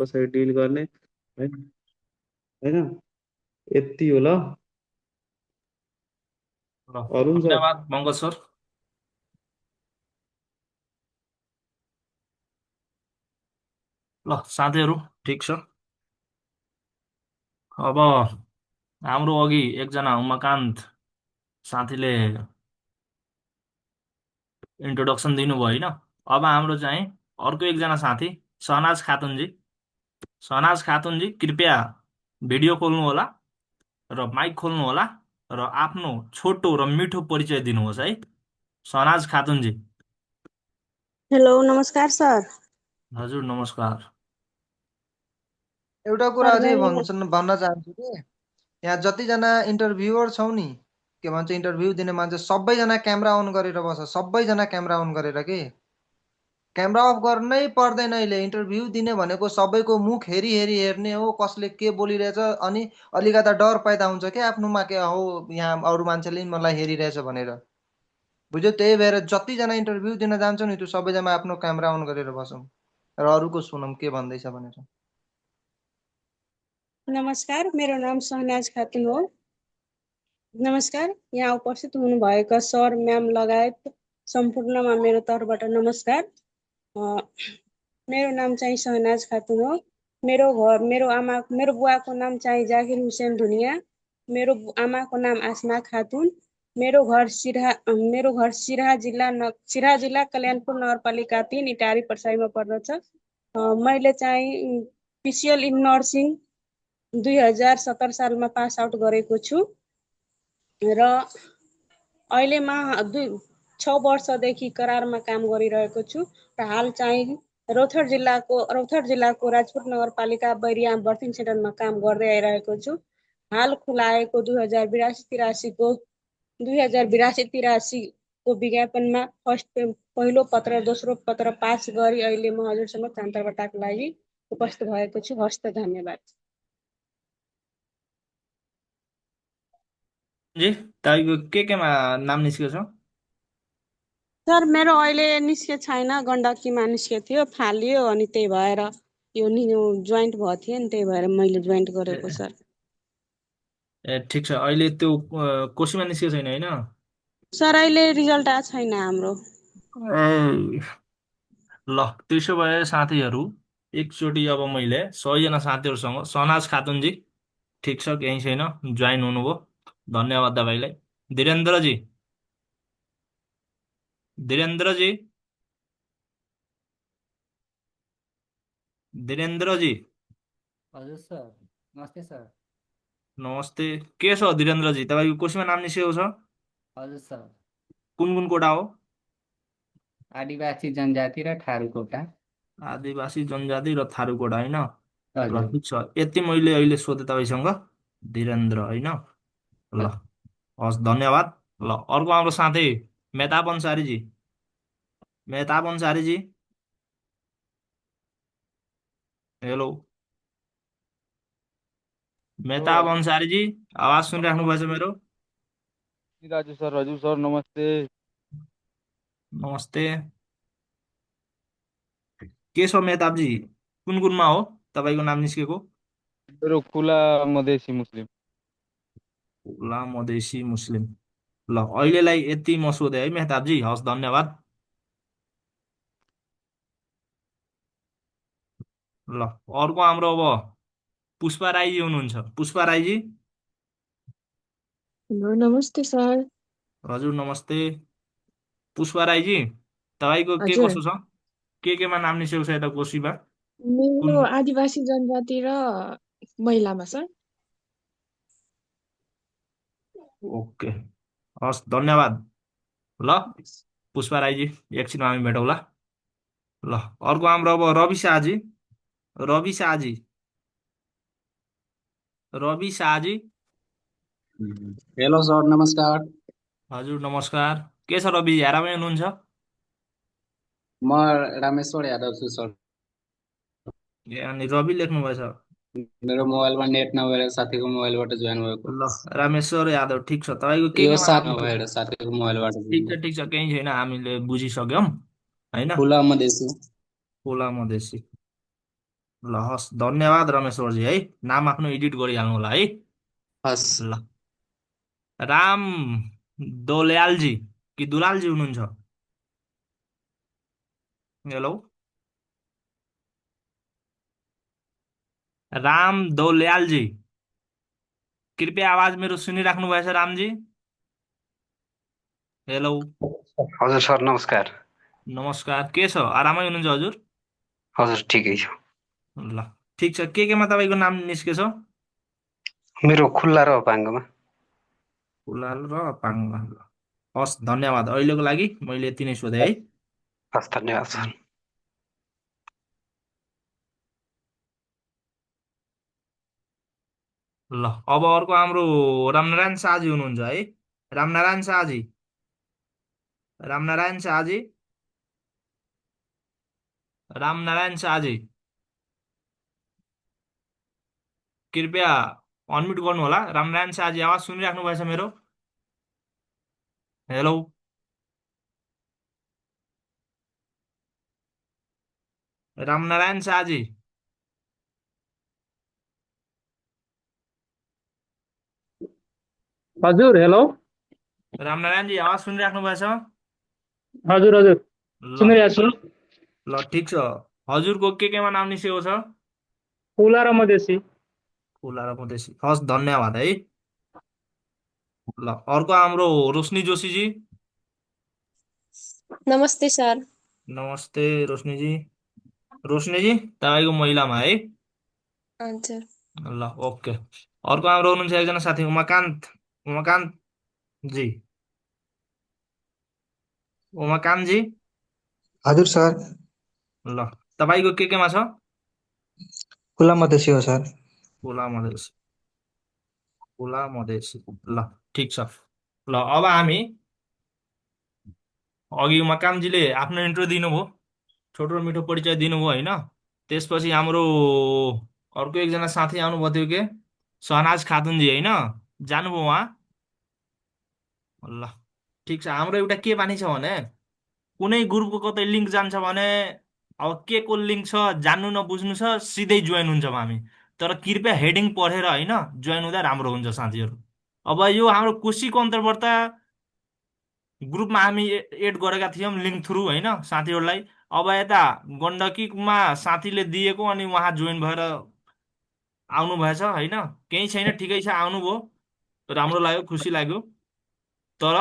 कसरी डिल गर्ने होइन होइन यति हो ल। ल अरुण सर। धन्यवाद मङ्गल सर। ल साथीहरू, ठिक छ। अब हाम्रो अघि एकजना उमाकान्त साथीले इन्ट्रोडक्सन दिनुभयो होइन। अब हाम्रो चाहिँ अर्को एकजना साथी सहनाज खातुनजी। सहनाज खातुनजी कृपया भिडियो खोल्नु होला र माइक खोल्नु होला र आफ्नो छोटो र मिठो परिचय दिनुहोस् है। सहनाज खातुनजी। हेलो नमस्कार सर। हजुर नमस्कार। एउटा कुरा सर अझै मेरो भन्न चाहन्छु कि यहाँ जतिजना इन्टरभ्युअर छौ नि, के भन्छ इन्टरभ्यू दिने मान्छे सबैजना क्यामेरा अन गरेर बस, सबैजना क्यामेरा अन गरेर के क्यामेरा अफ गर्नै पर्दैन। अहिले इन्टरभ्यू दिने भनेको सबैको मुख हेरी हेरी हेर्ने हो, कसले के बोलिरहेछ। अनि अलिकता डर पैदा हुन्छ क्या आफ्नोमा, के हो यहाँ अरू मान्छेले नि मलाई हेरिरहेछ भनेर, बुझ्यो। त्यही भएर जतिजना इन्टरभ्यू दिन जान्छौ नि त्यो सबैजना आफ्नो क्यामेरा अन गरेर बसौँ र अरूको सुनौँ के भन्दैछ भनेर। नमस्कार, मेरो नाम सहनाज खातुन हो। नमस्कार, यहाँ उपस्थित हुनुभएका सर म्याम लगायत सम्पूर्णमा मेरो तर्फबाट नमस्कार। मेरो नाम चाहिँ सहनाज खातुन हो। मेरो बुवाको नाम चाहिँ जाकिर हुसेन धुनिया। मेरो आमाको नाम आसमा खातुन। मेरो घर सिराहा जिल्ला कल्याणपुर नगरपालिका 3 इटारी पर्साईमा पर्दछ। मैले चाहिँ पिसिएल इन नर्सिङ 2017 सालमा पास आउट गरेको छु र अहिलेमा 6 वर्षदेखि करारमा काम गरिरहेको छु र हाल चाहिँ रौथर जिल्लाको राजपुर नगरपालिका बैरिया बर्थिङ सेन्टरमा काम गर्दै आइरहेको छु। हाल खुलाएको 2082-83 को विज्ञापनमा पहिलो पत्र दोस्रो पत्र पास गरी अहिले म हजुरसँग अन्तर्वार्ताको लागि उपस्थित भएको छु। हस्त धन्यवाद। जी तपाईँको केमा नाम निस्केको छ? सर मेरो अहिले निस्के छैन, गण्डकीमा निस्केको थियो, फाल्यो अनि त्यही भएर यो जोइन्ट भएको थियो नि, त्यही भएर मैले जोइन्ट गरेको सर। ए ठिक छ। अहिले त्यो कोसीमा निस्केको छैन होइन? सर अहिले रिजल्ट आएको छैन हाम्रो। ए, ल त्यसो भए साथीहरू एकचोटि अब मैले सबैजना साथीहरूसँग सहनाज खातुनजी ठिक छ, केही छैन, जोइन हुनुभयो, धन्यवाद तपाईँलाई। धीरेन्द्रजी, धीरेन्द्रजी, धीरेन्द्रजी। हजुर सर, नमस्ते सर। नमस्ते। के छ धीरेन्द्रजी, तपाईँको कोसीमा नाम निस्केको छ? हजुर सर, कुन कुन कोटा हो? आदिवासी जनजाति र ठारुकोटा। आदिवासी जनजाति र थारूकोटा होइन? ल हजुर ठिक छ, यति मैले अहिले सोधेँ तपाईँसँग, धीरेन्द्र होइन? ल हजुर। हस्, धन्यवाद। ल अर्को हाम्रो साथी मेहताब अन्सारीजी। मेहताब अन्सारीजी, हेलो हेलो मेहताब हजुर। अन्सारीजी, आवाज सुनिराख्नु भएछ नमस्ते मेरो? राजु सर, हजुर सर नमस्ते। नमस्ते। के छ मेहताबजी, कुन कुनमा हो तपाईँको नाम निस्केको? मेरो खुला मधेसी मुस्लिम। ला मधेसी मुस्लिम। ल अहिलेलाई यति म सोधेँ है मेहताबजी, हस् धन्यवाद। ल अर्को हाम्रो अब पुष्पा राईजी हुनुहुन्छ। पुष्पा राईजी। हेलो नमस्ते सर। हजुर नमस्ते। पुष्पा राईजी, तपाईँको के हजुर, कसो छ? केमा नाम निस्केको छ यता कोसीमा? कुन? मेरो आदिवासी जनजाति र महिलामा सर। ओके, हस् धन्यवाद। ल पुष्पा राईजी, एकछिनमा हामी भेटौँला। ल अर्को हाम्रो अब रवि शाहजी। रवि शाहजी, रवि शाहजी। हेलो सर, नमस्कार। हजुर नमस्कार। के छ रवि, आरामै हुनुहुन्छ? म रामेश्वर यादव छु सर। ए अनि रवि लेख्नुभएछ। मेरो मोबाइलमा नेट नभएर साथीको मोबाइलबाट जोइन भएको। ल रामेश्वर यादव, ठिक छ। तपाईँको यो केमा साथ नाम निस्केको नभएर छ? साथीको मोबाइलबाट ठिक जोइन छ भएको। ठिक छ, केही छैन, हामीले बुझिसक्यौँ होइन। खुला मधेसी। खोला मधेसी। ल हस् धन्यवाद रमेश्वरजी है। नाम आफ्नो एडिट गरिहाल्नु होला है। हस्। ल राम दोल्यालजी कि दुलालजी हुनुहुन्छ? हेलो राम दोल्यालजी, कृपया आवाज मेरो सुनिराख्नु भएछ रामजी? हेलो हजुर सर नमस्कार। नमस्कार, के छ आरामै हुनुहुन्छ हजुर? हजुर ठिकै छु। ल ठिक छ, केमा तपाईँको नाम निस्केछ? मेरो खुल्ला र अपाङ्गमा। फुलाल र पाङ्बा। हस् धन्यवाद, अहिलेको लागि मैले यति नै सोधेँ है। हस् धन्यवाद सर। ल अब अर्को हाम्रो रामनारायण शाहजी हुनुहुन्छ है। रामनारायण शाहजी, रामनारायण शाहजी, रामनारायण शाहजी, कृपया अनम्युट गर्नु होला। रामनारायण शाहजी आवाज सुनिराख्नु भएछ मेरो? हेलो रामनारायण शाहजी, हजुर हेलो। रामनारायणजी आवाज सुनिराख्नु भएछ? हजुर हजुर ल सुनिरहेको छु। ल ठिक छ। हजुरको केमा नाम निस्केको छ? खुला र मधेसी। फुला र मधेसी, हस् धन्यवाद है। ल अर्को हाम्रो रोशनी जोशीजी। नमस्ते सर। नमस्ते रोशनीजी। रोशनीजी तपाईँको महिलामा है। हजुर। ल ओके। अर्को हाम्रो हुनुहुन्छ एकजना साथी उमाकान्त, उमाकान्त जी, उमाकान्त जी। हजुर सर। ल तपाईँको केमा छ? खुला मधेसी हो सर। फुला मधेसी, फुला मधेसी। ल ठिक छ। ल अब हामी अघि उमाकान्तजीले आफ्नो इन्ट्रो दिनुभयो, छोटो र मिठो परिचय दिनुभयो होइन? त्यसपछि हाम्रो अर्को एकजना साथी आउनुभएको थियो के, सहनाज खातुनजी होइन? जानुभयो उहाँ? ल ठिक छ। हाम्रो एउटा के बानी छ भने कुनै ग्रुपको कतै लिङ्क जान्छ भने अब के को लिङ्क छ जान्नु न बुझ्नु छ सिधै जोइन हुन्छौँ हामी। तर कृपया हेडिङ पढेर होइन जोइन हुँदा राम्रो हुन्छ साथीहरू। अब यो हाम्रो कोसीको अन्तर्वार्ता ग्रुपमा हामी एड गरेका थियौँ लिङ्क थ्रु होइन साथीहरूलाई। अब यता गण्डकीमा साथीले दिएको अनि उहाँ जोइन भएर आउनु भएछ होइन? केही छैन, ठिकै छ, आउनुभयो, राम्रो लाग्यो, खुसी लाग्यो। तर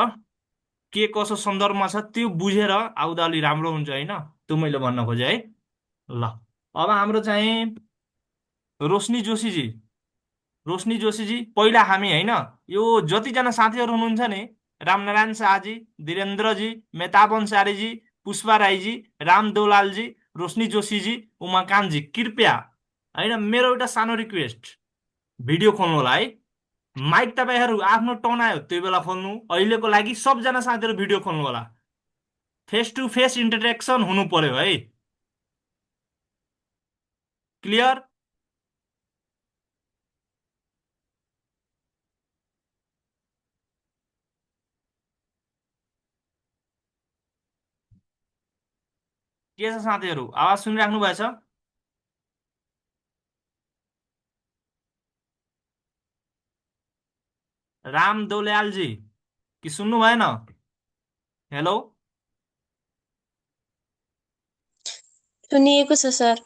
के कसो सन्दर्भमा छ त्यो बुझेर आउँदा अलि राम्रो हुन्छ होइन? त्यो मैले भन्न खोजेँ है। ल अब हाम्रो चाहिँ रोशनी जोशीजी, रोशनी जोशीजी पहिला हामी होइन यो जतिजना साथीहरू हुनुहुन्छ नि, रामनारायण शाहजी, वीरेन्द्रजी, मेहताब अन्सारीजी, पुष्पा राईजी, राम दौलालजी, रोशनी जोशीजी, उमाकान्तजी, कृपया होइन मेरो एउटा सानो रिक्वेस्ट, भिडियो खोल्नु होला है। माइक तपाईँहरू आफ्नो टर्न आयो त्यो बेला खोल्नु। अहिलेको लागि सबजना साथीहरू भिडियो खोल्नु होला। फेस टु फेस इन्टरेक्सन हुनु पर्यो है। क्लियर? के छ साथीहरू, आवाज सुनिराख्नु भएछ? राम दौल्यालजी कि सुन्नु भएन? हेलो सुनिएको छ सर।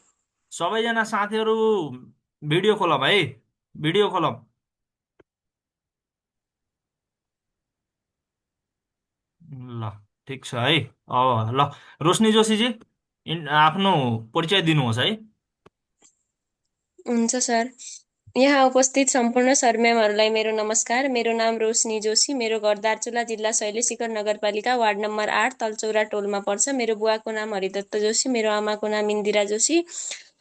सबैजना साथीहरू भिडियो खोलौँ है, भिडियो खोलौँ। ल ठिक छ है। अब ल रोशनी जोशीजी आफ्नो परिचय दिनुहोस् है। हुन्छ सर। यहाँ उपस्थित सम्पूर्ण सर म्यामहरूलाई मेरो नमस्कार। मेरो नाम रोशनी जोशी। मेरो घर दार्चुला जिल्ला शैलेशिखर नगरपालिका वार्ड नम्बर 8 तलचौरा टोलमा पर्छ। मेरो बुवाको नाम हरिदत्त जोशी, मेरो आमाको नाम इन्दिरा जोशी।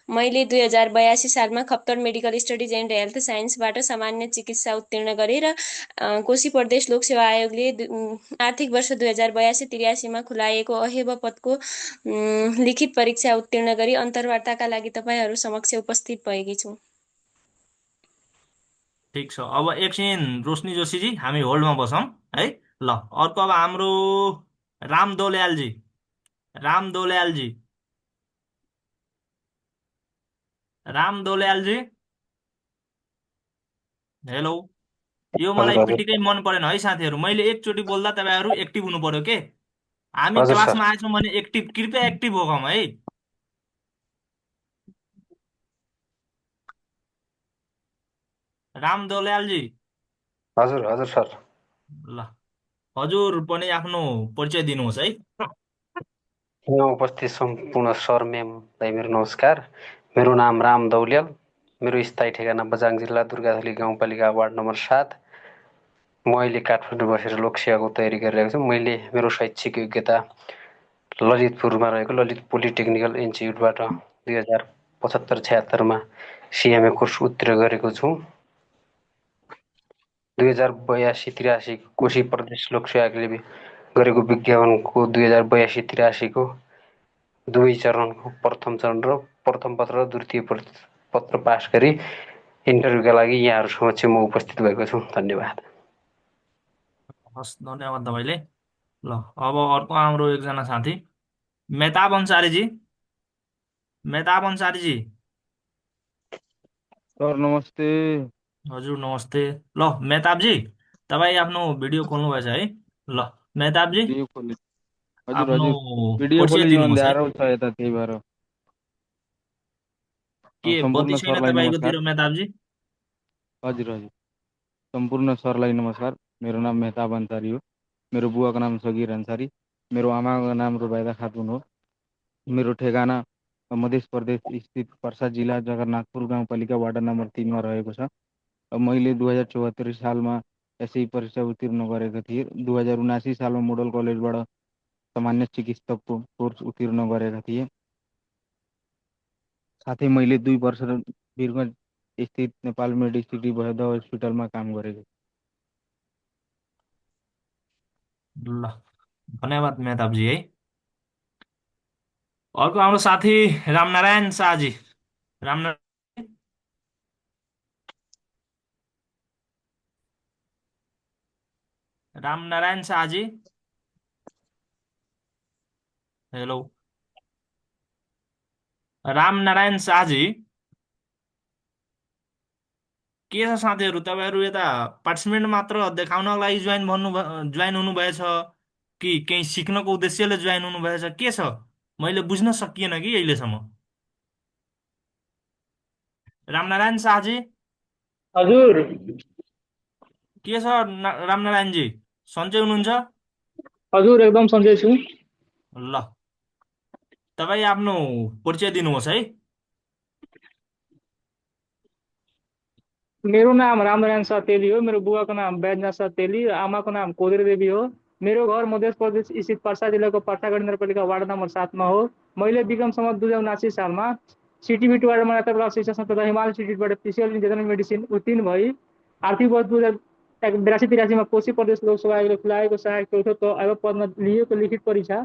मैले 2082 सालमा Khaptad medical studies and health साइन्सबाट सामान्य चिकित्सा उत्तीर्ण गरेँ र कोशी प्रदेश लोक सेवा आयोगले आर्थिक वर्ष 2082-83मा खुलाएको अहेब पदको लिखित परीक्षा उत्तीर्ण गरी अन्तर्वार्ताका लागि तपाईँहरू समक्ष उपस्थित भएकी छु। ठिक छ, अब एकछिन रोशनी जोशीजी हामी होल्डमा बसौँ है। ल अर्को अब हाम्रो राम दौल्यालजी, राम दौल्यालजी, राम दौल्यालजी हेलो। यो हजुर मलाई हजुर पिटिकै मन परेन है साथीहरू। मैले एकचोटि बोल्दा तपाईँहरू एक्टिभ हुनु पर्यो के। हामी हजुर सर क्लासमा आएछौँ भने एक्टिभ, कृपया एक्टिभ हो है। राम दौल्यालजी हजुर हजुर सर ल, हजुर पनि आफ्नो परिचय दिनुहोस् है। यहाँ उपस्थित सम्पूर्ण सर म्यामलाई मेरो नमस्कार। मेरो नाम राम दौल्याल। मेरो स्थायी ठेगाना बझाङ जिल्ला दुर्गाथली गाउँपालिका वार्ड नम्बर 7। म अहिले काठमाडौँ बसेर लोकसेवाको तयारी गरिरहेको छु। मैले मेरो शैक्षिक योग्यता ललितपुरमा रहेको ललित पोलिटेक्निकल इन्स्टिच्युटबाट 2075-76मा सिएमए कोर्स उत्तीर्ण गरेको छु। 2082-83 कोशी प्रदेश लोकसेवा आयोगले गरेको विज्ञापनको 2082-83को दुवै चरणको प्रथम चरण र प्रथम पत्र र द्वितीय पत्र पास गरी इन्टरभ्यूका लागि यहाँहरू समक्ष म उपस्थित भएको छु। धन्यवाद। हस्, धन्यवाद तपाईँले। ल, अब अर्को हाम्रो एकजना साथी मेहताब अन्सारीजी। मेहताब अन्सारीजी सर नमस्ते। हजुर नमस्ते। ल मेहताबजी, तपाईँ आफ्नो भिडियो खोल्नु भएछ है। ल मेहताबजी, भिडियो खोले हजुर आफ्नो हजुर भिडियो परिचय खोलेको दिनुहोस् है। अँध्यारो छ यता, त्यही भएर के बत्ती सम्पूर्ण छैन सरलाई नमस्कार। तपाईँकोतिर मेहताबजी? हजुर हजुर सम्पूर्ण सरलाई नमस्कार। मेरो नाम मेहताब अन्सारी हो। मेरो बुवाको नाम सगिर अन्सारी। मेरो आमाको नाम रुबाइदा खातुन हो। मेरो ठेगाना मध्य प्रदेश स्थित पर्सा जिल्ला जगन्नाथपुर गाउँपालिका वार्ड नम्बर 3मा रहेको छ। मैले 2074 सालमा एसई परीक्षा उत्तीर्ण गरेको थिएँ। 2079 सालमा मोडल कलेजबाट सामान्य चिकित्सकको कोर्स उत्तीर्ण गरेका थिएँ। साथै मैले 2 वर्ष वीरगञ्ज स्थित नेपाल मेडिसिटी भयद हस्पिटलमा काम गरेको। ल, धन्यवाद मेहताबजी है। अर्को हाम्रो साथी रामनारायण शाहजी। रामनारायण रामनारायण शाहजी हेलो। रामनारायण शाहजी के छ साथीहरू? तपाईँहरू यता पार्टिसिपेन्ट मात्र देखाउनको लागि जोइन हुनुभएछ कि केही सिक्नको उद्देश्यले जोइन हुनुभएछ? के छ मैले बुझ्न सकिएन कि अहिलेसम्म। रामनारायण शाहजी हजुर के छ? रामनारायणजी सन्चै हुनुहुन्छ? हजुर एकदम सन्चै छु। ल, तपाईँ आफ्नो परिचय दिनुहोस् है। मेरो नाम रामनारायण शाह तेली हो। मेरो बुवाको नाम बैजनाथ शाह तेली र आमाको नाम कोदरी देवी हो। मेरो घर मध्य प्रदेश स्थित पर्सा जिल्लाको पर्सागढी नगरपालिका वार्ड नम्बर 7मा हो। मैले विक्रम सम्वत 2079 सालमा सिटिभिटीबाट मान्यता प्राप्त शिक्षा संस्था हिमालय इन्स्टिट्युटबाट पिसिएल इन जनरल मेडिसिन उत्तीर्ण भई आर्थिक वर्ष 2082-83मा कोशी प्रदेश लोकसेवा आयोगले खुलाएको सहायक चौथो आयोग पदमा लिएको लिखित परीक्षा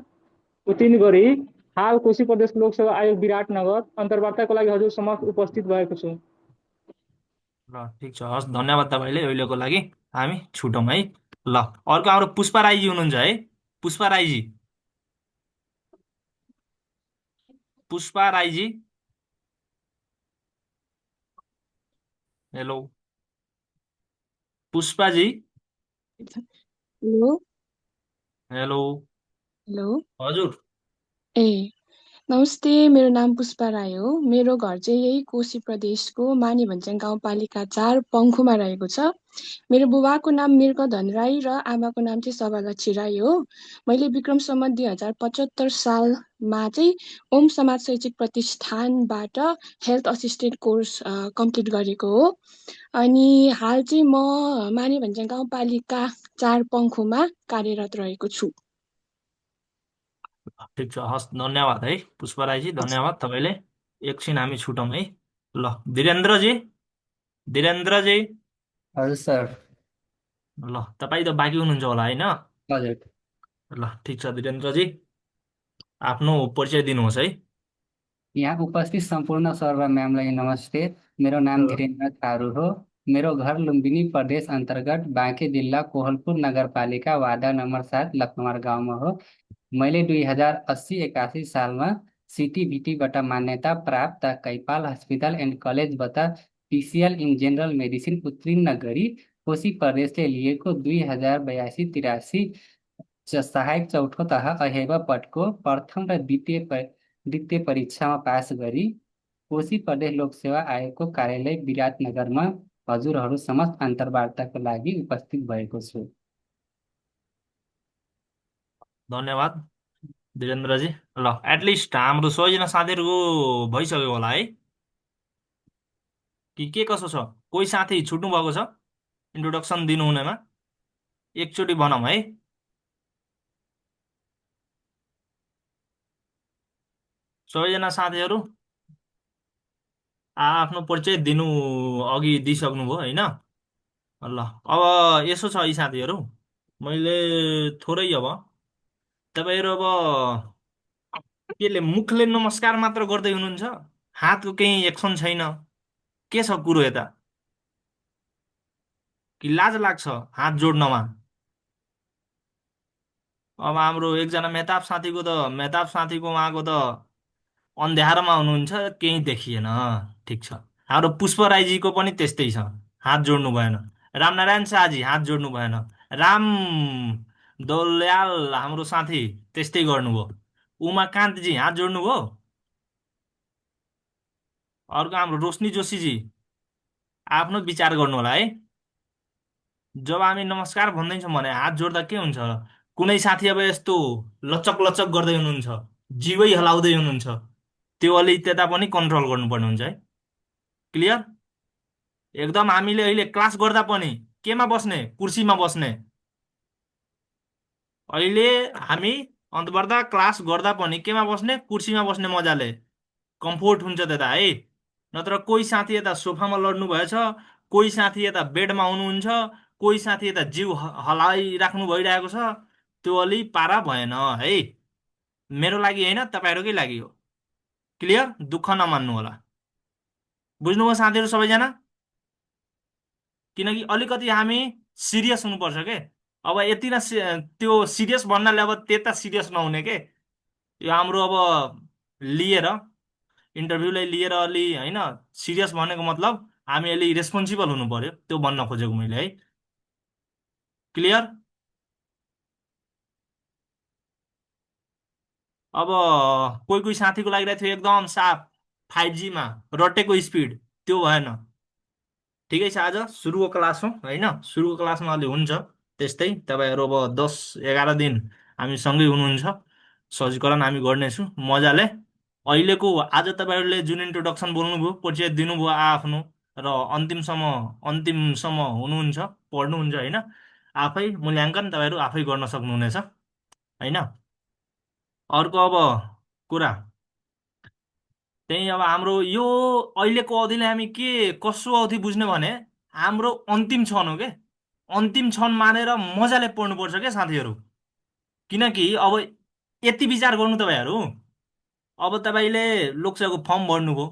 उत्तीर्ण गरी हाल कोशी प्रदेश लोकसेवा आयोग विराटनगर अन्तर्वार्ताको लागि हजुर समक्ष उपस्थित भएको छु। ल ठिक छ, हस्, धन्यवाद तपाईँले अहिलेको लागि। हामी छुटौँ है। ल, अर्को हाम्रो पुष्पा राईजी हुनुहुन्छ है। Pushpa Raiji Pushpa Raiji hello. Pushpaji hello hello. Hello हजुर ए नमस्ते, मेरो नाम पुष्पा राई हो। मेरो घर चाहिँ यही कोशी प्रदेशको मानेभन्ज्याङ गाउँपालिका 4 पङ्खुमा रहेको छ। मेरो बुबाको नाम मृगधन राई र आमाको नाम चाहिँ सभालक्ष्मी राई हो। मैले विक्रम सम्वत 2075 सालमा चाहिँ ओम समाज शैक्षिक प्रतिष्ठानबाट हेल्थ असिस्टेन्ट कोर्स कम्प्लिट गरेको हो। अनि हाल चाहिँ म मानेभन्ज्याङ गाउँपालिका 4 पङ्खुमा कार्यरत रहेको छु। ठिक छ, हस्, धन्यवाद है पुष्पा राईजी, धन्यवाद तपाईँले। एकछिन हामी छुटौँ है। ल, वीरेन्द्रजी वीरेन्द्रजी हजुर सर। ल, तपाईँ त बाँकी हुनुहुन्छ होला होइन? हजुर। ल ठिक छ वीरेन्द्रजी, आफ्नो परिचय दिनुहोस् है। यहाँ उपस्थित सम्पूर्ण सर र म्यामलाई नमस्ते। मेरो नाम धीरेन्द्र थारू हो। मेरो घर लुम्बिनी प्रदेश अन्तर्गत बाँके जिल्ला कोहलपुर नगरपालिका वार्ड नम्बर 7 लखनमार गाउँमा हो। मैले 2080-81 सालमा सिटीभिटीबाट मान्यता प्राप्त कैपाल हस्पिटल एन्ड कलेजबाट पिसिएल इन जेनरल मेडिसिन उत्तीर्ण गरी कोशी प्रदेशले लिएको 2082-83 सहायक चौथो तह अहेवा पटको प्रथम र द्वितीय परीक्षामा पास गरी कोशी प्रदेश लोकसेवा आयोगको कार्यालय विराटनगरमा हजुरहरू समस्त अन्तर्वार्ताको लागि उपस्थित भएको छु। धन्यवाद वीरेन्द्रजी। ल एटलिस्ट हाम्रो सबैजना साथीहरूको भइसक्यो होला है कि के कसो छ? कोही साथी छुट्नु भएको छ इन्ट्रोडक्सन दिनुहुनेमा? एकचोटि भनौँ है। सबैजना साथीहरू आफ्नो परिचय दिनु अघि दिइसक्नुभयो होइन? ल अब यसो छ यी साथीहरू, मैले थोरै अब तपाईँहरू अब केले मुखले नमस्कार मात्र गर्दै हुनुहुन्छ, हातको केही एक्सन छैन, के छ कुरो यता? कि लाज लाग्छ हात जोड्नमा? अब हाम्रो एकजना मेहताब साथीको उहाँको त अन्ध्यारोमा हुनुहुन्छ, केही देखिएन। ठिक छ। हाम्रो पुष्प राईजीको पनि त्यस्तै छ, हात जोड्नु भएन। रामनारायण शाहजी हात जोड्नु भएन। राम दौल्याल हाम्रो साथी त्यस्तै गर्नुभयो। उमाकान्तजी हात जोड्नुभयो। अर्को हाम्रो रोशनी जोशीजी आफ्नो विचार गर्नु होला है। जब हामी नमस्कार भन्दैछौँ भने हात जोड्दा के हुन्छ र? कुनै साथी अब यस्तो लचक लचक गर्दै हुनुहुन्छ, जिउै हलाउँदै हुनुहुन्छ, त्यो अलि त्यता पनि कन्ट्रोल गर्नुपर्ने हुन्छ है। क्लियर? एकदम हामीले अहिले क्लास गर्दा पनि केमा बस्ने? कुर्सीमा बस्ने। अहिले हामी अन्तर्वार्ता क्लास गर्दा पनि केमा बस्ने? कुर्सीमा बस्ने। मजाले कम्फोर्ट हुन्छ त्यता है। नत्र कोही साथी यता सोफामा लड्नु भएछ, कोही साथी यता बेडमा हुनुहुन्छ, कोही साथी यता जिउ हलाइराख्नु भइरहेको छ, त्यो अलि पारा भएन है। मेरो लागि होइन, तपाईँहरूकै लागि हो। क्लियर? दुःख नमान्नु होला। बुझ्नुभयो साथीहरू सबैजना? किनकि अलिकति हामी सिरियस हुनुपर्छ के। अब यति न त्यो सिरियस भन्नाले अब त्यता सिरियस नहुने के। यो हाम्रो अब लिएर इन्टरभ्यूलाई लिएर अलि होइन सिरियस भनेको मतलब हामी अलि रेस्पोन्सिबल हुनु पर्यो, त्यो भन्न खोजेको मैले है। क्लियर? अब कोही कोही साथीको लागिरहेको थियो एकदम साफ 5G मा रटेको स्पिड, त्यो भएन। ठिकै छ, आज सुरुको क्लास हो होइन? सुरुको क्लासमा अलि हुन्छ त्यस्तै। तपाईँहरू अब 10-11 दिन हामी सँगै हुनुहुन्छ, सहजीकरण हामी गर्नेछु मजाले। अहिलेको आज तपाईँहरूले जुन इन्ट्रोडक्सन बोल्नुभयो, परिचय दिनुभयो आफ्नो, र अन्तिमसम्म हुनुहुन्छ, पढ्नुहुन्छ होइन? आफै मूल्याङ्कन तपाईँहरू आफै गर्न सक्नुहुनेछ होइन? अर्को अब कुरा त्यही, अब हाम्रो यो अहिलेको अवधिले हामी के कसो अवधि बुझ्ने भने हाम्रो अन्तिम क्षण हो के। अन्तिम क्षण मानेर मजाले पढ्नुपर्छ क्या साथीहरू। किनकि अब यति विचार गर्नु तपाईँहरू, अब तपाईँले लोकसेवाको फर्म भर्नुभयो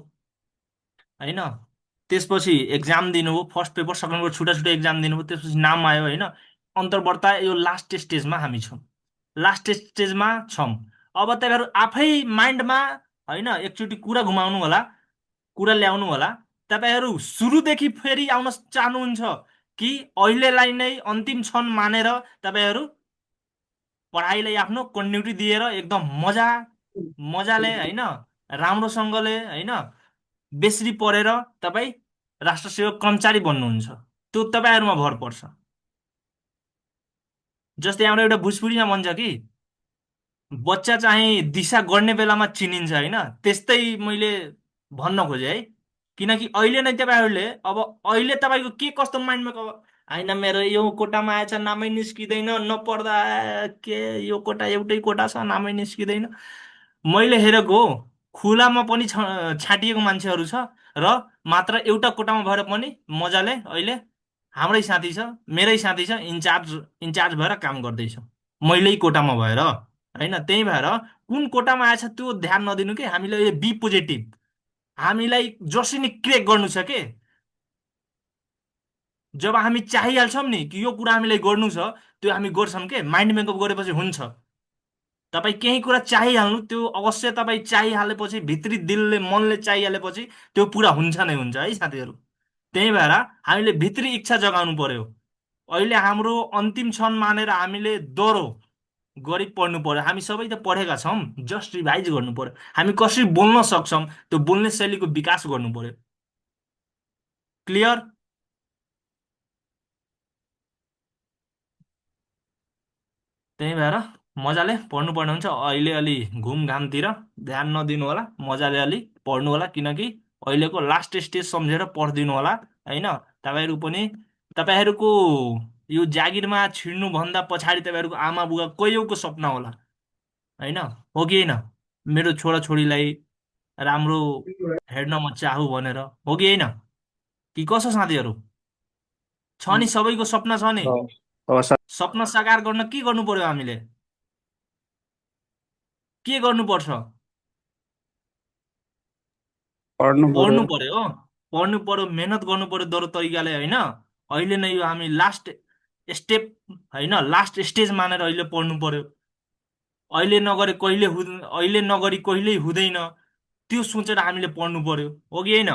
होइन? त्यसपछि एक्जाम दिनुभयो, फर्स्ट पेपर सेकेन्ड पेपर छुट्टा छुट्टै एक्जाम दिनुभयो, त्यसपछि नाम आयो होइन? अन्तर्वार्ता यो लास्ट स्टेजमा हामी छौँ, लास्ट स्टेजमा छौँ। अब तपाईँहरू आफै माइन्डमा होइन एकचोटि कुरा घुमाउनु होला, कुरा ल्याउनु होला। तपाईँहरू सुरुदेखि फेरि आउन चाहनुहुन्छ कि अहिलेलाई नै अन्तिम क्षण मानेर तपाईँहरू पढाइलाई आफ्नो कन्टिन्युटी दिएर एकदम मजाले होइन राम्रोसँगले होइन बेसरी पढेर तपाईँ राष्ट्र सेवक कर्मचारी बन्नुहुन्छ? त्यो तपाईँहरूमा भर पर्छ। जस्तै हाम्रो एउटा भोजपुरीमा भन्छ कि बच्चा चाहिँ दिशा गर्ने बेलामा चिनिन्छ होइन? त्यस्तै मैले भन्न खोजेँ है। किनकि अहिले नै तपाईँहरूले अब अहिले तपाईँको के कस्तो माइन्डमा होइन मेरो यो कोटामा आएछ नामै निस्किँदैन, नपढ्दा के यो कोटा एउटै कोटा छ नामै निस्किँदैन। मैले हेरेको खुलामा पनि छाटिएको मान्छेहरू छ र मात्र एउटा कोटामा भएर पनि मजाले अहिले हाम्रै साथी छ, मेरै साथी छ, इन्चार्ज भएर काम गर्दैछ मैलै कोटामा भएर होइन? त्यही भएर कुन कोटामा आएछ त्यो ध्यान नदिनु के। हामीले बी पोजिटिभ, हामीलाई जसरी नि क्रेक गर्नु छ के। जब हामी चाहिहाल्छौँ नि कि यो कुरा हामीलाई गर्नु छ, त्यो हामी गर्छौँ के। माइन्ड मेकअप गरेपछि हुन्छ। तपाईँ केही कुरा चाहिहाल्नु, त्यो अवश्य तपाईँ चाहिहालेपछि, भित्री दिलले मनले चाहिहालेपछि त्यो पुरा हुन्छ नै हुन्छ है साथीहरू। त्यही भएर हामीले भित्री इच्छा जगाउनु पर्यो। अहिले हाम्रो अन्तिम क्षण मानेर हामीले दोहोरो गरी पढ्नु पर्यो। हामी सबै त पढेका छौँ, जस्ट रिभाइज गर्नु पर्यो। हामी कसरी बोल्न सक्छौँ त्यो बोल्ने शैलीको विकास गर्नु पर्यो। क्लियर? त्यही भएर मजाले पढ्नुपर्ने हुन्छ। अहिले अलि घुमघामतिर ध्यान नदिनु होला, मजाले अलि पढ्नु होला, किनकि अहिलेको लास्ट स्टेज सम्झेर पढिदिनु होला होइन। तपाईँहरू पनि, तपाईँहरूको यो जागिरमा छिर्नुभन्दा पछाडि तपाईँहरूको आमा बुवा कैयौँको सपना होला होइन, हो कि होइन? मेरो छोराछोरीलाई राम्रो हेर्न म चाहु भनेर, हो कि होइन? कि कसो साथीहरू? छ नि, सबैको सपना छ नि। हो सर, सपना साकार गर्न के गर्नु पर्यो? हामीले के गर्नुपर्छ? पढ्नु पर्यो। पढ्नु पर्यो, पढ्नु पर्यो, मेहनत गर्नु पर्यो दरो तरिकाले होइन। अहिले नै यो हामी लास्ट स्टेप होइन, लास्ट स्टेज मानेर अहिले पढ्नु पर्यो। अहिले नगरे कहिले अहिले नगरी कहिल्यै हुँदैन, त्यो सोचेर हामीले पढ्नु पर्यो, हो कि होइन?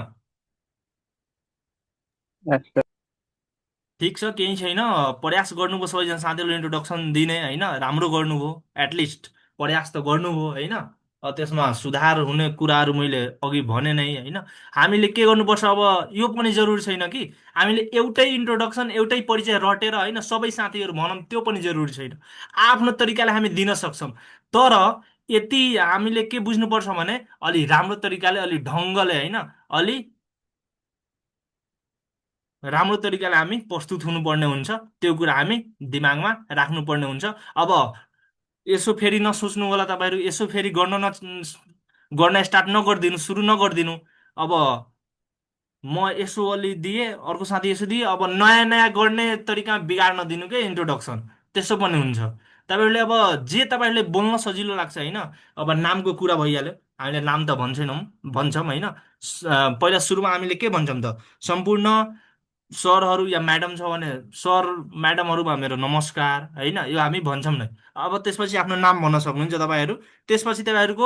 अच्छा, ठिक छ, केही छैन। प्रयास गर्नुभयो सबैजना साथीहरूले इन्ट्रोडक्सन दिने होइन, राम्रो गर्नुभयो, एटलिस्ट प्रयास त गर्नुभयो होइन। त्यसमा सुधार हुने कुराहरू मैले अघि भने नै होइन। हामीले के गर्नुपर्छ अब, यो पनि जरुरी छैन कि हामीले एउटै इन्ट्रोडक्सन एउटै परिचय रटेर होइन सबै साथीहरू भनौँ, त्यो पनि जरुरी छैन। आफ्नो तरिकाले हामी दिन सक्छौँ, तर यति हामीले के बुझ्नुपर्छ भने अलि राम्रो तरिकाले, अलि ढङ्गले होइन, अलि राम्रो तरिकाले हामी प्रस्तुत हुनुपर्ने हुन्छ। त्यो कुरा हामी दिमागमा राख्नुपर्ने हुन्छ। अब यसो फेरि नसोच्नु होला तपाईँहरू, यसो फेरि गर्न स्टार्ट नगरिदिनु, सुरु नगरिदिनु। अब म यसो अलि दिएँ, अर्को साथी यसो दिए, अब नयाँ नयाँ गर्ने तरिकामा बिगार्न दिनु के इन्ट्रोडक्सन, त्यसो पनि हुन्छ। तपाईँहरूले अब जे तपाईँहरूले बोल्न सजिलो लाग्छ होइन। अब नामको कुरा भइहाल्यो, हामीले नाम त भन्छौँ होइन। पहिला सुरुमा हामीले के भन्छौँ त, सम्पूर्ण सरहरू या म्याडम छ भने सर म्याडमहरूमा मेरो नमस्कार होइन, यो हामी भन्छौँ नै। अब त्यसपछि आफ्नो नाम भन्न सक्नुहुन्छ तपाईँहरू। त्यसपछि तपाईँहरूको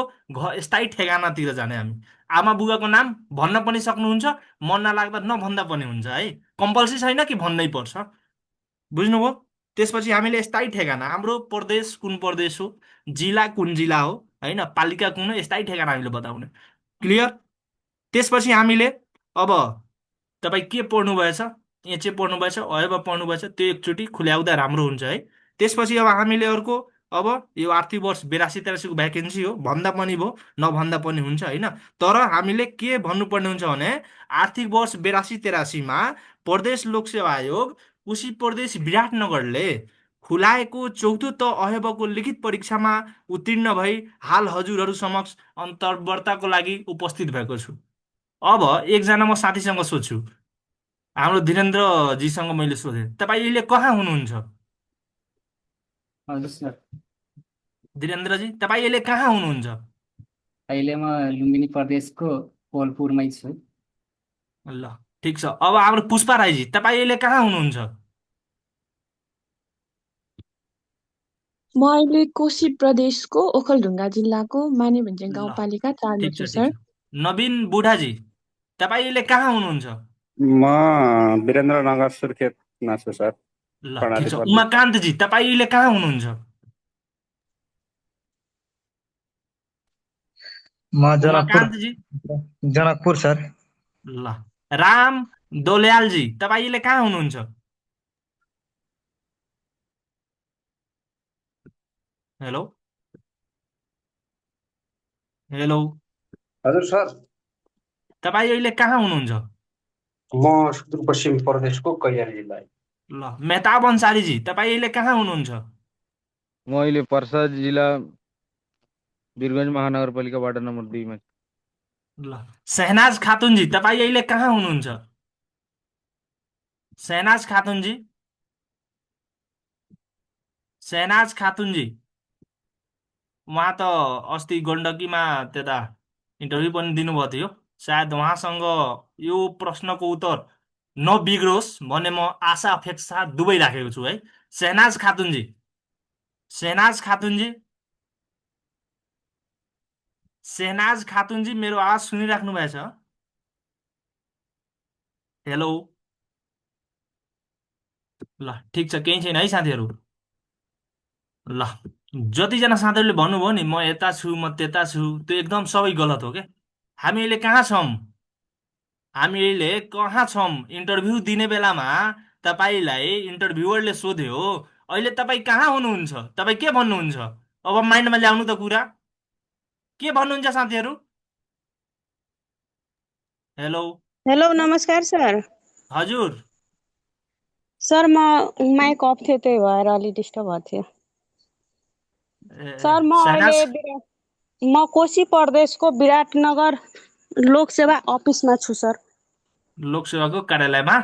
स्थायी ठेगानातिर जाने हामी। आमा बुबाको नाम भन्न पनि सक्नुहुन्छ, मन नलाग्दा नभन्दा पनि हुन्छ है, कम्पल्सरी छैन कि भन्नै पर्छ। बुझ्नुभयो? त्यसपछि हामीले स्थायी ठेगाना, हाम्रो प्रदेश कुन प्रदेश हो, जिल्ला कुन जिल्ला हो होइन, पालिका कुन हो, स्थायी ठेगाना हामीले बताउने। क्लियर? त्यसपछि हामीले अब तपाईँ के पढ्नुभएछ, एचए पढ्नुभएछ, अयबा पढ्नुभएछ, त्यो एकचोटि खुल्याउँदा राम्रो हुन्छ है। त्यसपछि अब हामीले अर्को, अब यो आर्थिक वर्ष 82-83 को भ्याकेन्सी हो, भन्दा पनि भयो, नभन्दा पनि हुन्छ होइन। तर हामीले के भन्नुपर्ने हुन्छ भने आर्थिक वर्ष 82-83 प्रदेश लोकसेवा आयोग उसी प्रदेश विराटनगरले खुलाएको चौथो त अहेबको लिखित परीक्षामा उत्तीर्ण भई हाल हजुरहरू समक्ष अन्तर्वार्ताको लागि उपस्थित भएको छु। अब एकजना म साथीसँग सोध्छु, हाम्रो धीरेन्द्रजीसँग मैले सोधेँ, तपाईँ अहिले कहाँ हुनुहुन्छ? हजुर सर, धीरेन्द्रजी, तपाईँ अहिले कहाँ हुनुहुन्छ? अहिले म लुम्बिनी प्रदेशको कोलपुरमै छु। ल ठिक छ। अब हाम्रो पुष्पा राईजी, तपाईँ अहिले कहाँ हुनुहुन्छ? म अहिले कोशी प्रदेशको ओखलढुङ्गा जिल्लाको मानेभन्ज्याङ ल गाउँपालिका 4 मा ठिक छु छ, ठिक सर। छ। नवीन बुढाजी, तपाईँ अहिले कहाँ हुनुहुन्छ? म वीरेन्द्रनगर सुर्खेतमा छु सर, ल ठिक कर्णाली छ। प्रदेश। उमाकान्तजी, तपाईँ अहिले कहाँ हुनुहुन्छ? म जनकपुर, उमाकान्तजी, जनकपुर सर। ल। राम दौल्यालजी, तपाईँ अहिले कहाँ हुनुहुन्छ? हेलो हेलो, हजुर सर, तपाईँ अहिले कहाँ हुनुहुन्छ? म सुदूरपश्चिम प्रदेशको कैलाली जिल्ला। ल। मेहताब अन्सारीजी, तपाईँ अहिले कहाँ हुनुहुन्छ? म अहिले पर्सा जिल्ला वीरगञ्ज महानगरपालिका वार्ड नम्बर 2 मा छु। ल। शहनाज खातुनजी, तपाईँ अहिले कहाँ हुनुहुन्छ? शहनाज खातुनजी, शहनाज खातुनजी, उहाँ त अस्ति गण्डकीमा त्यता इन्टरभ्यू पनि दिनुभएको थियो। सायद उहाँसँग यो प्रश्नको उत्तर नबिग्रोस् भन्ने म आशा अपेक्षा दुवै राखेको छु है। शहनाज खातुनजी, शहनाज खातुनजी, सेहनाज खातुनजी मेरो आवाज सुनिराख्नु भएछ? हेलो। ल ठिक छ, केही छैन है साथीहरू। ल, जतिजना साथीहरूले भन्नुभयो नि म यता छु म त्यता छु, त्यो एकदम सबै गलत हो क्या। हामी अहिले कहाँ छौँ? हामी अहिले कहाँ छौँ? इन्टरभ्यू दिने बेलामा तपाईँलाई इन्टरभ्युअरले सोध्यो, अहिले तपाईँ कहाँ हुनुहुन्छ, तपाईँ के भन्नुहुन्छ? अब माइन्डमा ल्याउनु त कुरा। के भन्नुहुन्छ साथीहरू? हेलो। हेलो नमस्कार सर। हजुर। सर म माइक अफ थियो त्यही भएर अलि डिस्टर्ब भएको थियो। सर म सहनाज अहिले म कोशी प्रदेशको विराटनगर लोकसेवा अफिसमा छु सर। लोकसेवाको कार्यालयमा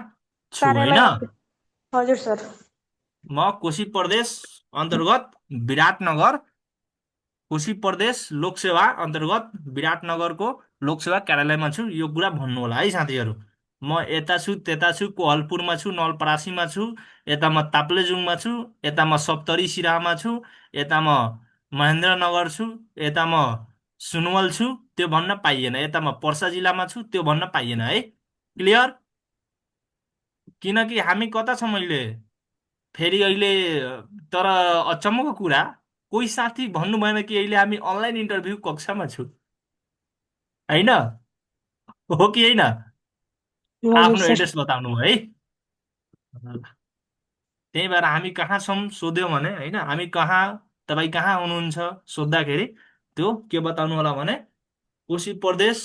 छु होइन? कार्यालय अफिस। हजुर सर। म कोशी प्रदेश अन्तर्गत विराटनगर, कोशी प्रदेश लोकसेवा अन्तर्गत विराटनगरको लोकसेवा कार्यालयमा छु। यो कुरा भन्नु होला है साथीहरू। म यता छु त्यता छु, कोहलपुरमा छु, नलपरासीमा छु, यता म ताप्लेजुङमा छु, यता म सप्तरी सिराहामा छु, यता म महेन्द्रनगर छु, यता म सुनवल छु, त्यो भन्न पाइएन। यता म पर्सा जिल्लामा छु, त्यो भन्न पाइएन है। क्लियर? किनकि हामी कता छौँ अहिले? फेरि अहिले तर अचम्मको कुरा, कोही साथी भन्नु भएन कि अहिले हामी अनलाइन इन्टरभ्यू कक्षामा छु, होइन? हो कि होइन? हजुर आफ्नो सर। एड्रेस बताउनु भयो है। त्यही भएर हामी कहाँ छौँ सोध्यो भने होइन, हामी कहाँ, तपाईँ कहाँ हुनुहुन्छ सोद्धाखेरि त्यो के बताउनु होला भने कोशी प्रदेश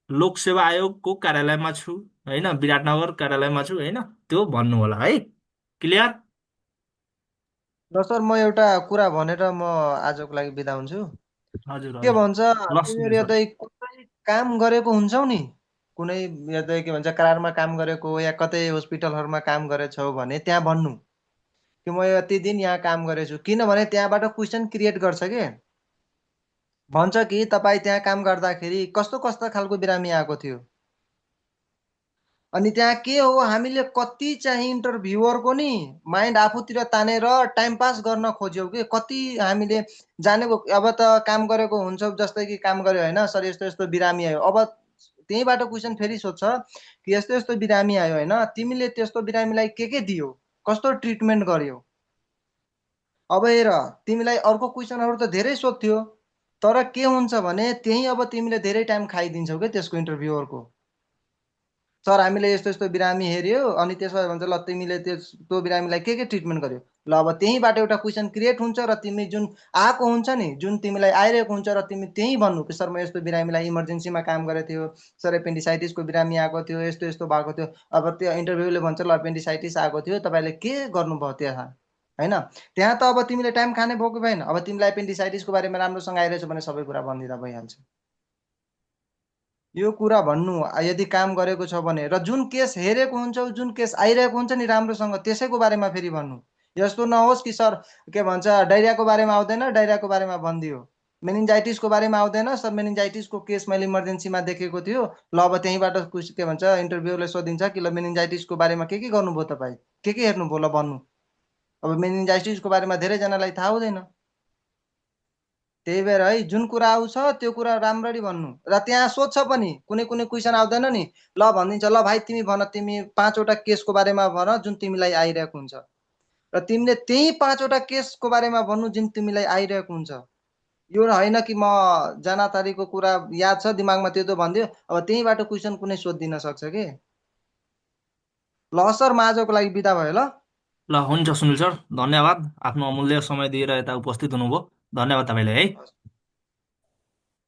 लोकसेवा आयोगको कार्यालयमा छु होइन, विराटनगर कार्यालयमा छु होइन, त्यो भन्नु होला है। क्लियर? र सर म एउटा कुरा भनेर म आजको लागि बिदा हुन्छु। हजुर के हजुर। भन्छ, ल तिमीहरू सुन्दैछु यतै कतै काम गरेको हुन्छौ नि, कुनै यतै के भन्छ करारमा काम गरेको या कतै हस्पिटलहरूमा काम गरेछौ भने त्यहाँ भन्नु कि म यति दिन यहाँ काम गरेछु। किनभने त्यहाँबाट क्वेसन क्रिएट गर्छ के, भन्छ कि तपाईँ त्यहाँ काम गर्दाखेरि कस्तो कस्तो खालको बिरामी आएको थियो। अनि त्यहाँ के हो, हामीले कति चाहिँ इन्टरभ्युअरको नि माइन्ड आफूतिर तानेर टाइम पास गर्न खोज्यौँ कि कति हामीले जानेको। अब त काम गरेको हुन्छौ, जस्तै कि काम गर्यो होइन सर यस्तो यस्तो बिरामी आयो, अब त्यहीँबाट क्वेसन फेरि सोध्छ कि यस्तो यस्तो बिरामी आयो होइन, तिमीले त्यस्तो बिरामीलाई के दियो, कस्तो ट्रिटमेन्ट गर्यो। अब हेर, तिमीलाई अर्को क्वेसनहरू त धेरै सोध्थ्यो, तर के हुन्छ भने त्यही अब तिमीले धेरै टाइम खाइदिन्छौ कि त्यसको इन्टरभ्युअरको। सर हामीले यस्तो यस्तो बिरामी हेऱ्यो, अनि त्यसो भन्छ ल तिमीले त्यो बिरामीलाई के ट्रिटमेन्ट गर्यो। ल अब त्यहीँबाट एउटा क्वेसन क्रिएट हुन्छ र तिमी जुन आएको हुन्छ नि, जुन तिमीलाई आइरहेको हुन्छ र तिमी त्यहीँ भन्नु कि सर म यस्तो बिरामीलाई इमर्जेन्सीमा काम गरेको थियो, सर एपेन्डिसाइटिसको बिरामी आएको थियो, यस्तो यस्तो भएको थियो। अब त्यो इन्टरभ्यूले भन्छ ल एपेन्डिसाइटिस आएको थियो, तपाईँले के गर्नुभयो त्यहाँ होइन। त्यहाँ त अब तिमीले टाइम खाने भएको भएन। अब तिमीलाई एपेन्डिसाइटिसको बारेमा राम्रोसँग आइरहेछ भने सबै कुरा भनिदिँदा भइहाल्छ। यो कुरा भन्नु यदि काम गरेको छ भने, र जुन केस हेरेको हुन्छौ, जुन केस आइरहेको हुन्छ नि राम्रोसँग त्यसैको बारेमा फेरि भन्नु। यस्तो नहोस् कि सर के भन्छ डाइरियाको बारेमा आउँदैन, डाइरियाको बारेमा भनिदियो, मेनिन्जाइटिसको बारेमा आउँदैन, सर मेनिन्जाइटिसको केस मैले इमर्जेन्सीमा देखेको थियो। ल अब त्यहीँबाट के भन्छ इन्टरभ्यूले सोधिन्छ कि ल मेनिन्जाइटिसको बारेमा के गर्नुभयो, तपाईँ के हेर्नुभयो, ल भन्नु। अब मेनिन्जाइटिसको बारेमा धेरैजनालाई थाहा हुँदैन। त्यही भएर है जुन कुरा आउँछ त्यो कुरा राम्ररी भन्नु। र त्यहाँ सोध्छ पनि, कुनै कुनै क्वेसन आउँदैन नि, ल भनिदिन्छ ल भाइ तिमी भन, तिमी 5वटा केसको बारेमा भन जुन तिमीलाई आइरहेको हुन्छ, र तिमीले त्यही 5वटा केसको बारेमा भन्नु जुन तिमीलाई आइरहेको हुन्छ। यो होइन कि म जानातारीको कुरा याद छ दिमागमा त्यो त भनिदियो, अब त्यहीँबाट क्वेसन कुनै सोधिदिन सक्छ कि। ल सर म आजको लागि बिदा भयो ल। ल हुन्छ सुनिल सर, धन्यवाद आफ्नो अमूल्य समय दिएर यता उपस्थित हुनुभयो। धन्यवाद तपाईँलाई है।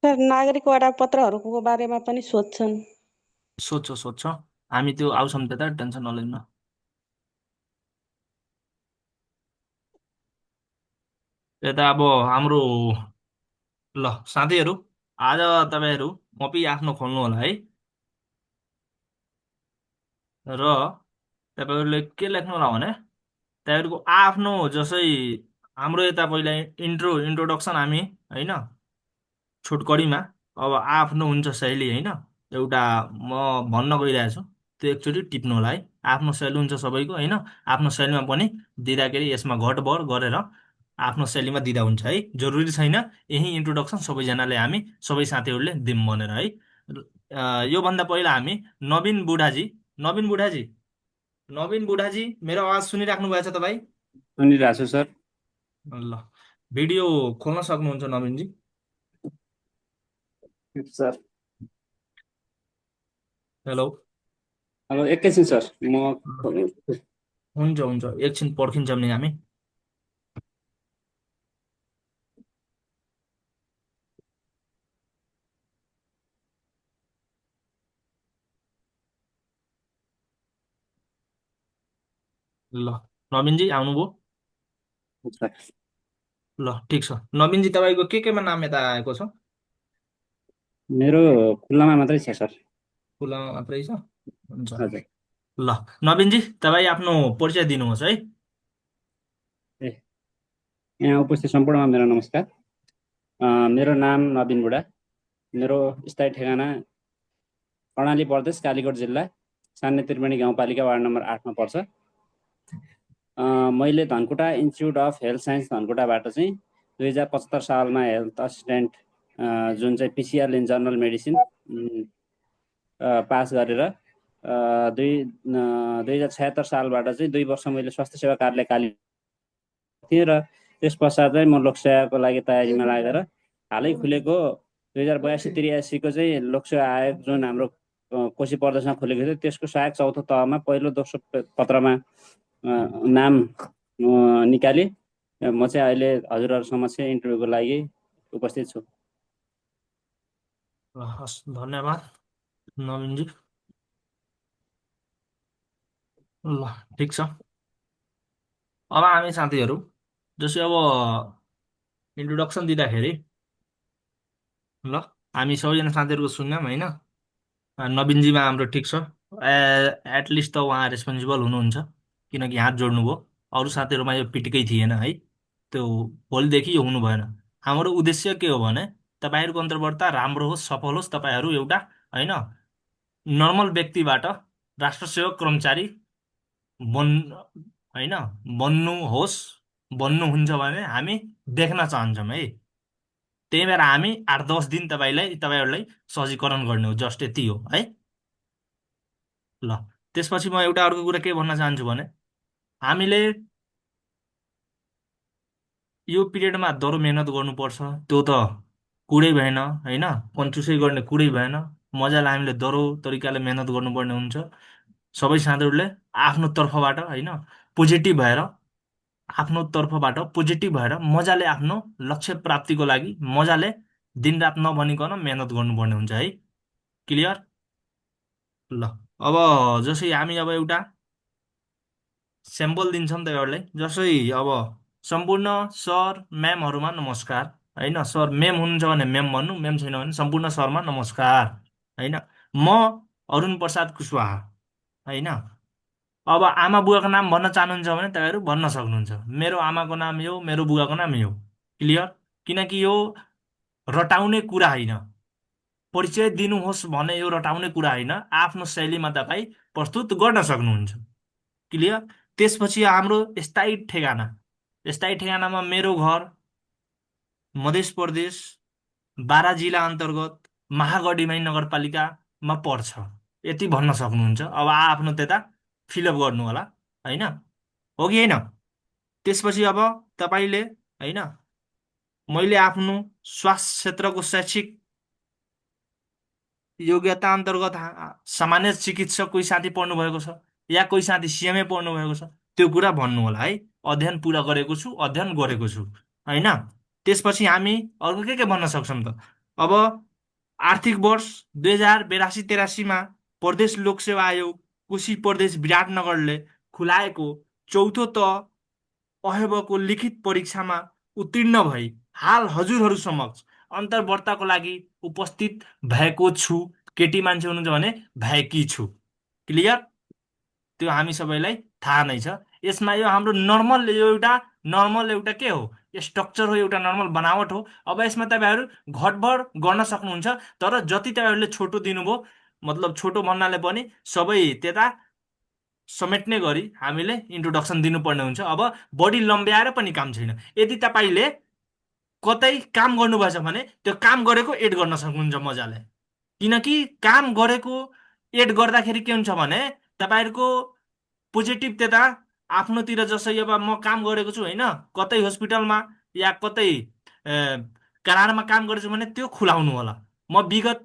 सर नागरिक वडापत्रहरूको बारेमा पनि सोध्छन्। सोध्छ हामी त्यो आउँछौँ त्यता, टेन्सन नलिनु। यता अब हाम्रो ल साथीहरू, आज तपाईँहरू कपी आफ्नो खोल्नु होला है, र तपाईँहरूले के लेख्नु होला भने तपाईँहरूको आफ्नो जसै हाम्रो यता पहिला इन्ट्रोडक्सन हामी होइन छोटकरीमा, अब आफ्नो हुन्छ शैली होइन, एउटा म भन्न गइरहेको छु त्यो एकचोटि टिप्नु होला है। आफ्नो शैली हुन्छ सबैको होइन, आफ्नो शैलीमा पनि दिँदाखेरि यसमा घटबढ गरेर आफ्नो शैलीमा दिँदा हुन्छ है। जरुरी छैन यही इन्ट्रोडक्सन सबैजनाले हामी सबै साथीहरूले दिउँ भनेर है। योभन्दा पहिला हामी नवीन बुढाजी नवीन बुढाजी नवीन बुढाजी मेरो आवाज सुनिराख्नु भएको छ तपाईँ? सुनिरहेको छु सर। ल, भिडियो खोल्न सक्नुहुन्छ नवीनजी? Sir hello. हेलो, एकैछिन सर म हुन्छ हुन्छ, एकछिन पर्खिन्छौँ नि हामी। ल, नवीनजी आउनुभयो? ल ठिक छ। नवीनजी तपाईँको केमा नाम यता आएको छ? मेरो खुल्लामा मात्रै छ सर। खुलामा मात्रै छ? हुन्छ। हजुर। ल नवीनजी तपाईँ आफ्नो परिचय दिनुहोस् है। ए यहाँ उपस्थित सम्पूर्णमा मेरो नमस्कार। मेरो नाम नवीन बुढा। मेरो स्थायी ठेगाना कर्णाली प्रदेश, कालीकोट जिल्ला, सान्ने त्रिवेणी गाउँपालिका वार्ड नम्बर 8 मा पर्छ। मैले Dhankuta institute of health science धनकुटाबाट चाहिँ 2075 सालमा हेल्थ असिस्टेन्ट जुन चाहिँ PCR in general medicine pass गरेर 2076 सालबाट चाहिँ 2 वर्ष मैले स्वास्थ्य सेवा कार्यालय काली थिएँ र त्यस पश्चात चाहिँ म लोकसेवाको लागि तयारीमा लागेर हालै खुलेको 2082-83 को चाहिँ लोकसेवा आयोग जुन हाम्रो कोशी प्रदेशमा खोलेको थियो त्यसको सहायक चौथो तहमा पहिलो दोस्रो पत्रमा नाम निकाले। म चाहिँ अहिले हजुरहरू समक्ष इन्टरभ्यूको लागि उपस्थित छु। हस्, धन्यवाद नवीनजी। ल ठिक छ। अब हामी साथीहरू जसै अब इन्ट्रोडक्सन दिँदाखेरि ल हामी सबैजना साथीहरूको सुन्यौँ होइन। नवीनजीमा हाम्रो ठिक छ, एटलिस्ट त उहाँ रेस्पोन्सिबल हुनुहुन्छ किनकि हात जोड्नुभयो। अरू साथीहरूमा यो पिटिकै थिएन है। त्यो भोलिदेखि यो हुनु भएन। हाम्रो उद्देश्य के हो भने तपाईँहरूको अन्तर्वार्ता राम्रो होस्, सफल होस्, तपाईँहरू एउटा होइन नर्मल व्यक्तिबाट राष्ट्रसेवक कर्मचारी होइन बन्नुहोस्, बन्नुहुन्छ भने हामी देख्न चाहन्छौँ है। त्यही भएर हामी 8-10 दिन तपाईँहरूलाई सहजीकरण गर्ने हो, जस्ट यति हो है। ल त्यसपछि म एउटा अर्को कुरा के भन्न चाहन्छु भने हामीले यो पिरियडमा दह्रो मेहनत गर्नुपर्छ, त्यो त कुरै भएन होइन। कन्चुसै गर्ने कुरै भएन। मजाले हामीले दह्रो तरिकाले मेहनत गर्नुपर्ने हुन्छ। सबै साथीहरूले आफ्नो तर्फबाट होइन पोजिटिभ भएर मजाले आफ्नो लक्ष्य प्राप्तिको लागि मजाले दिनरात नभनिकन मेहनत गर्नुपर्ने हुन्छ है। क्लियर? ल अब जसै हामी अब एउटा स्याम्पल दिन्छौँ तपाईँहरूलाई। जसै अब सम्पूर्ण सर म्यामहरूमा नमस्कार होइन। सर म्याम हुनुहुन्छ भने म्याम भन्नु, म्याम छैन भने सम्पूर्ण सरमा नमस्कार होइन। म अरुण प्रसाद कुशवाहा होइन। अब आमा बुवाको नाम भन्न चाहनुहुन्छ भने तपाईँहरू भन्न सक्नुहुन्छ। मेरो आमाको नाम यो, मेरो बुवाको नाम यो। क्लियर? किनकि यो रटाउने कुरा होइन। परिचय दिनुहोस् भने यो रटाउने कुरा होइन। आफ्नो शैलीमा तपाईँ प्रस्तुत गर्न सक्नुहुन्छ। क्लियर? त्यसपछि हाम्रो स्थायी ठेगानामा मेरो घर मध्य प्रदेश बारा जिल्ला अन्तर्गत महागढीमाई नगरपालिकामा पर्छ, यति भन्न सक्नुहुन्छ। अब आफ्नो त्यता फिलअप गर्नु होला होइन, हो कि होइन? त्यसपछि अब तपाईँले होइन मैले आफ्नो स्वास्थ्य क्षेत्रको शैक्षिक योग्यता अन्तर्गत सामान्य चिकित्सक कोही साथी पढ्नु भएको छ या कोही साथी सिएमए पढ्नु भएको छ, त्यो कुरा भन्नु होला है। अध्ययन पुरा गरेको छु, अध्ययन गरेको छु होइन। त्यसपछि हामी अर्को के भन्न सक्छौँ त? अब आर्थिक वर्ष 2082-83 प्रदेश लोकसेवा आयोग कोशी प्रदेश विराटनगरले खुलाएको चौथो तह अहेबको लिखित परीक्षामा उत्तीर्ण भई हाल हजुरहरू समक्ष अन्तर्वार्ताको लागि उपस्थित भएको छु। केटी मान्छे हुनुहुन्छ भने भएकी छु। क्लियर? त्यो हामी सबैलाई थाहा नै छ। यसमा यो हाम्रो नर्मल एउटा के हो, स्ट्रक्चर हो, एउटा नर्मल बनावट हो। अब यसमा तपाईँहरू घटबड गर्न सक्नुहुन्छ, तर जति तपाईँहरूले छोटो दिनुभयो, मतलब छोटो भन्नाले पनि सबै त्यता समेट्ने गरी हामीले इन्ट्रोडक्सन दिनुपर्ने हुन्छ। अब बढी लम्ब्याएर पनि काम छैन। यदि तपाईँले कतै काम गर्नुभएछ भने त्यो काम गरेको एड गर्न सक्नुहुन्छ मजाले, किनकि काम गरेको एड गर्दाखेरि के हुन्छ भने तपाईँहरूको पोजिटिभ त्यता आफ्नोतिर, जसै अब म काम गरेको छु होइन, कतै हस्पिटलमा या कतै करारमा काम गरेको छु भने त्यो खुलाउनु होला। म विगत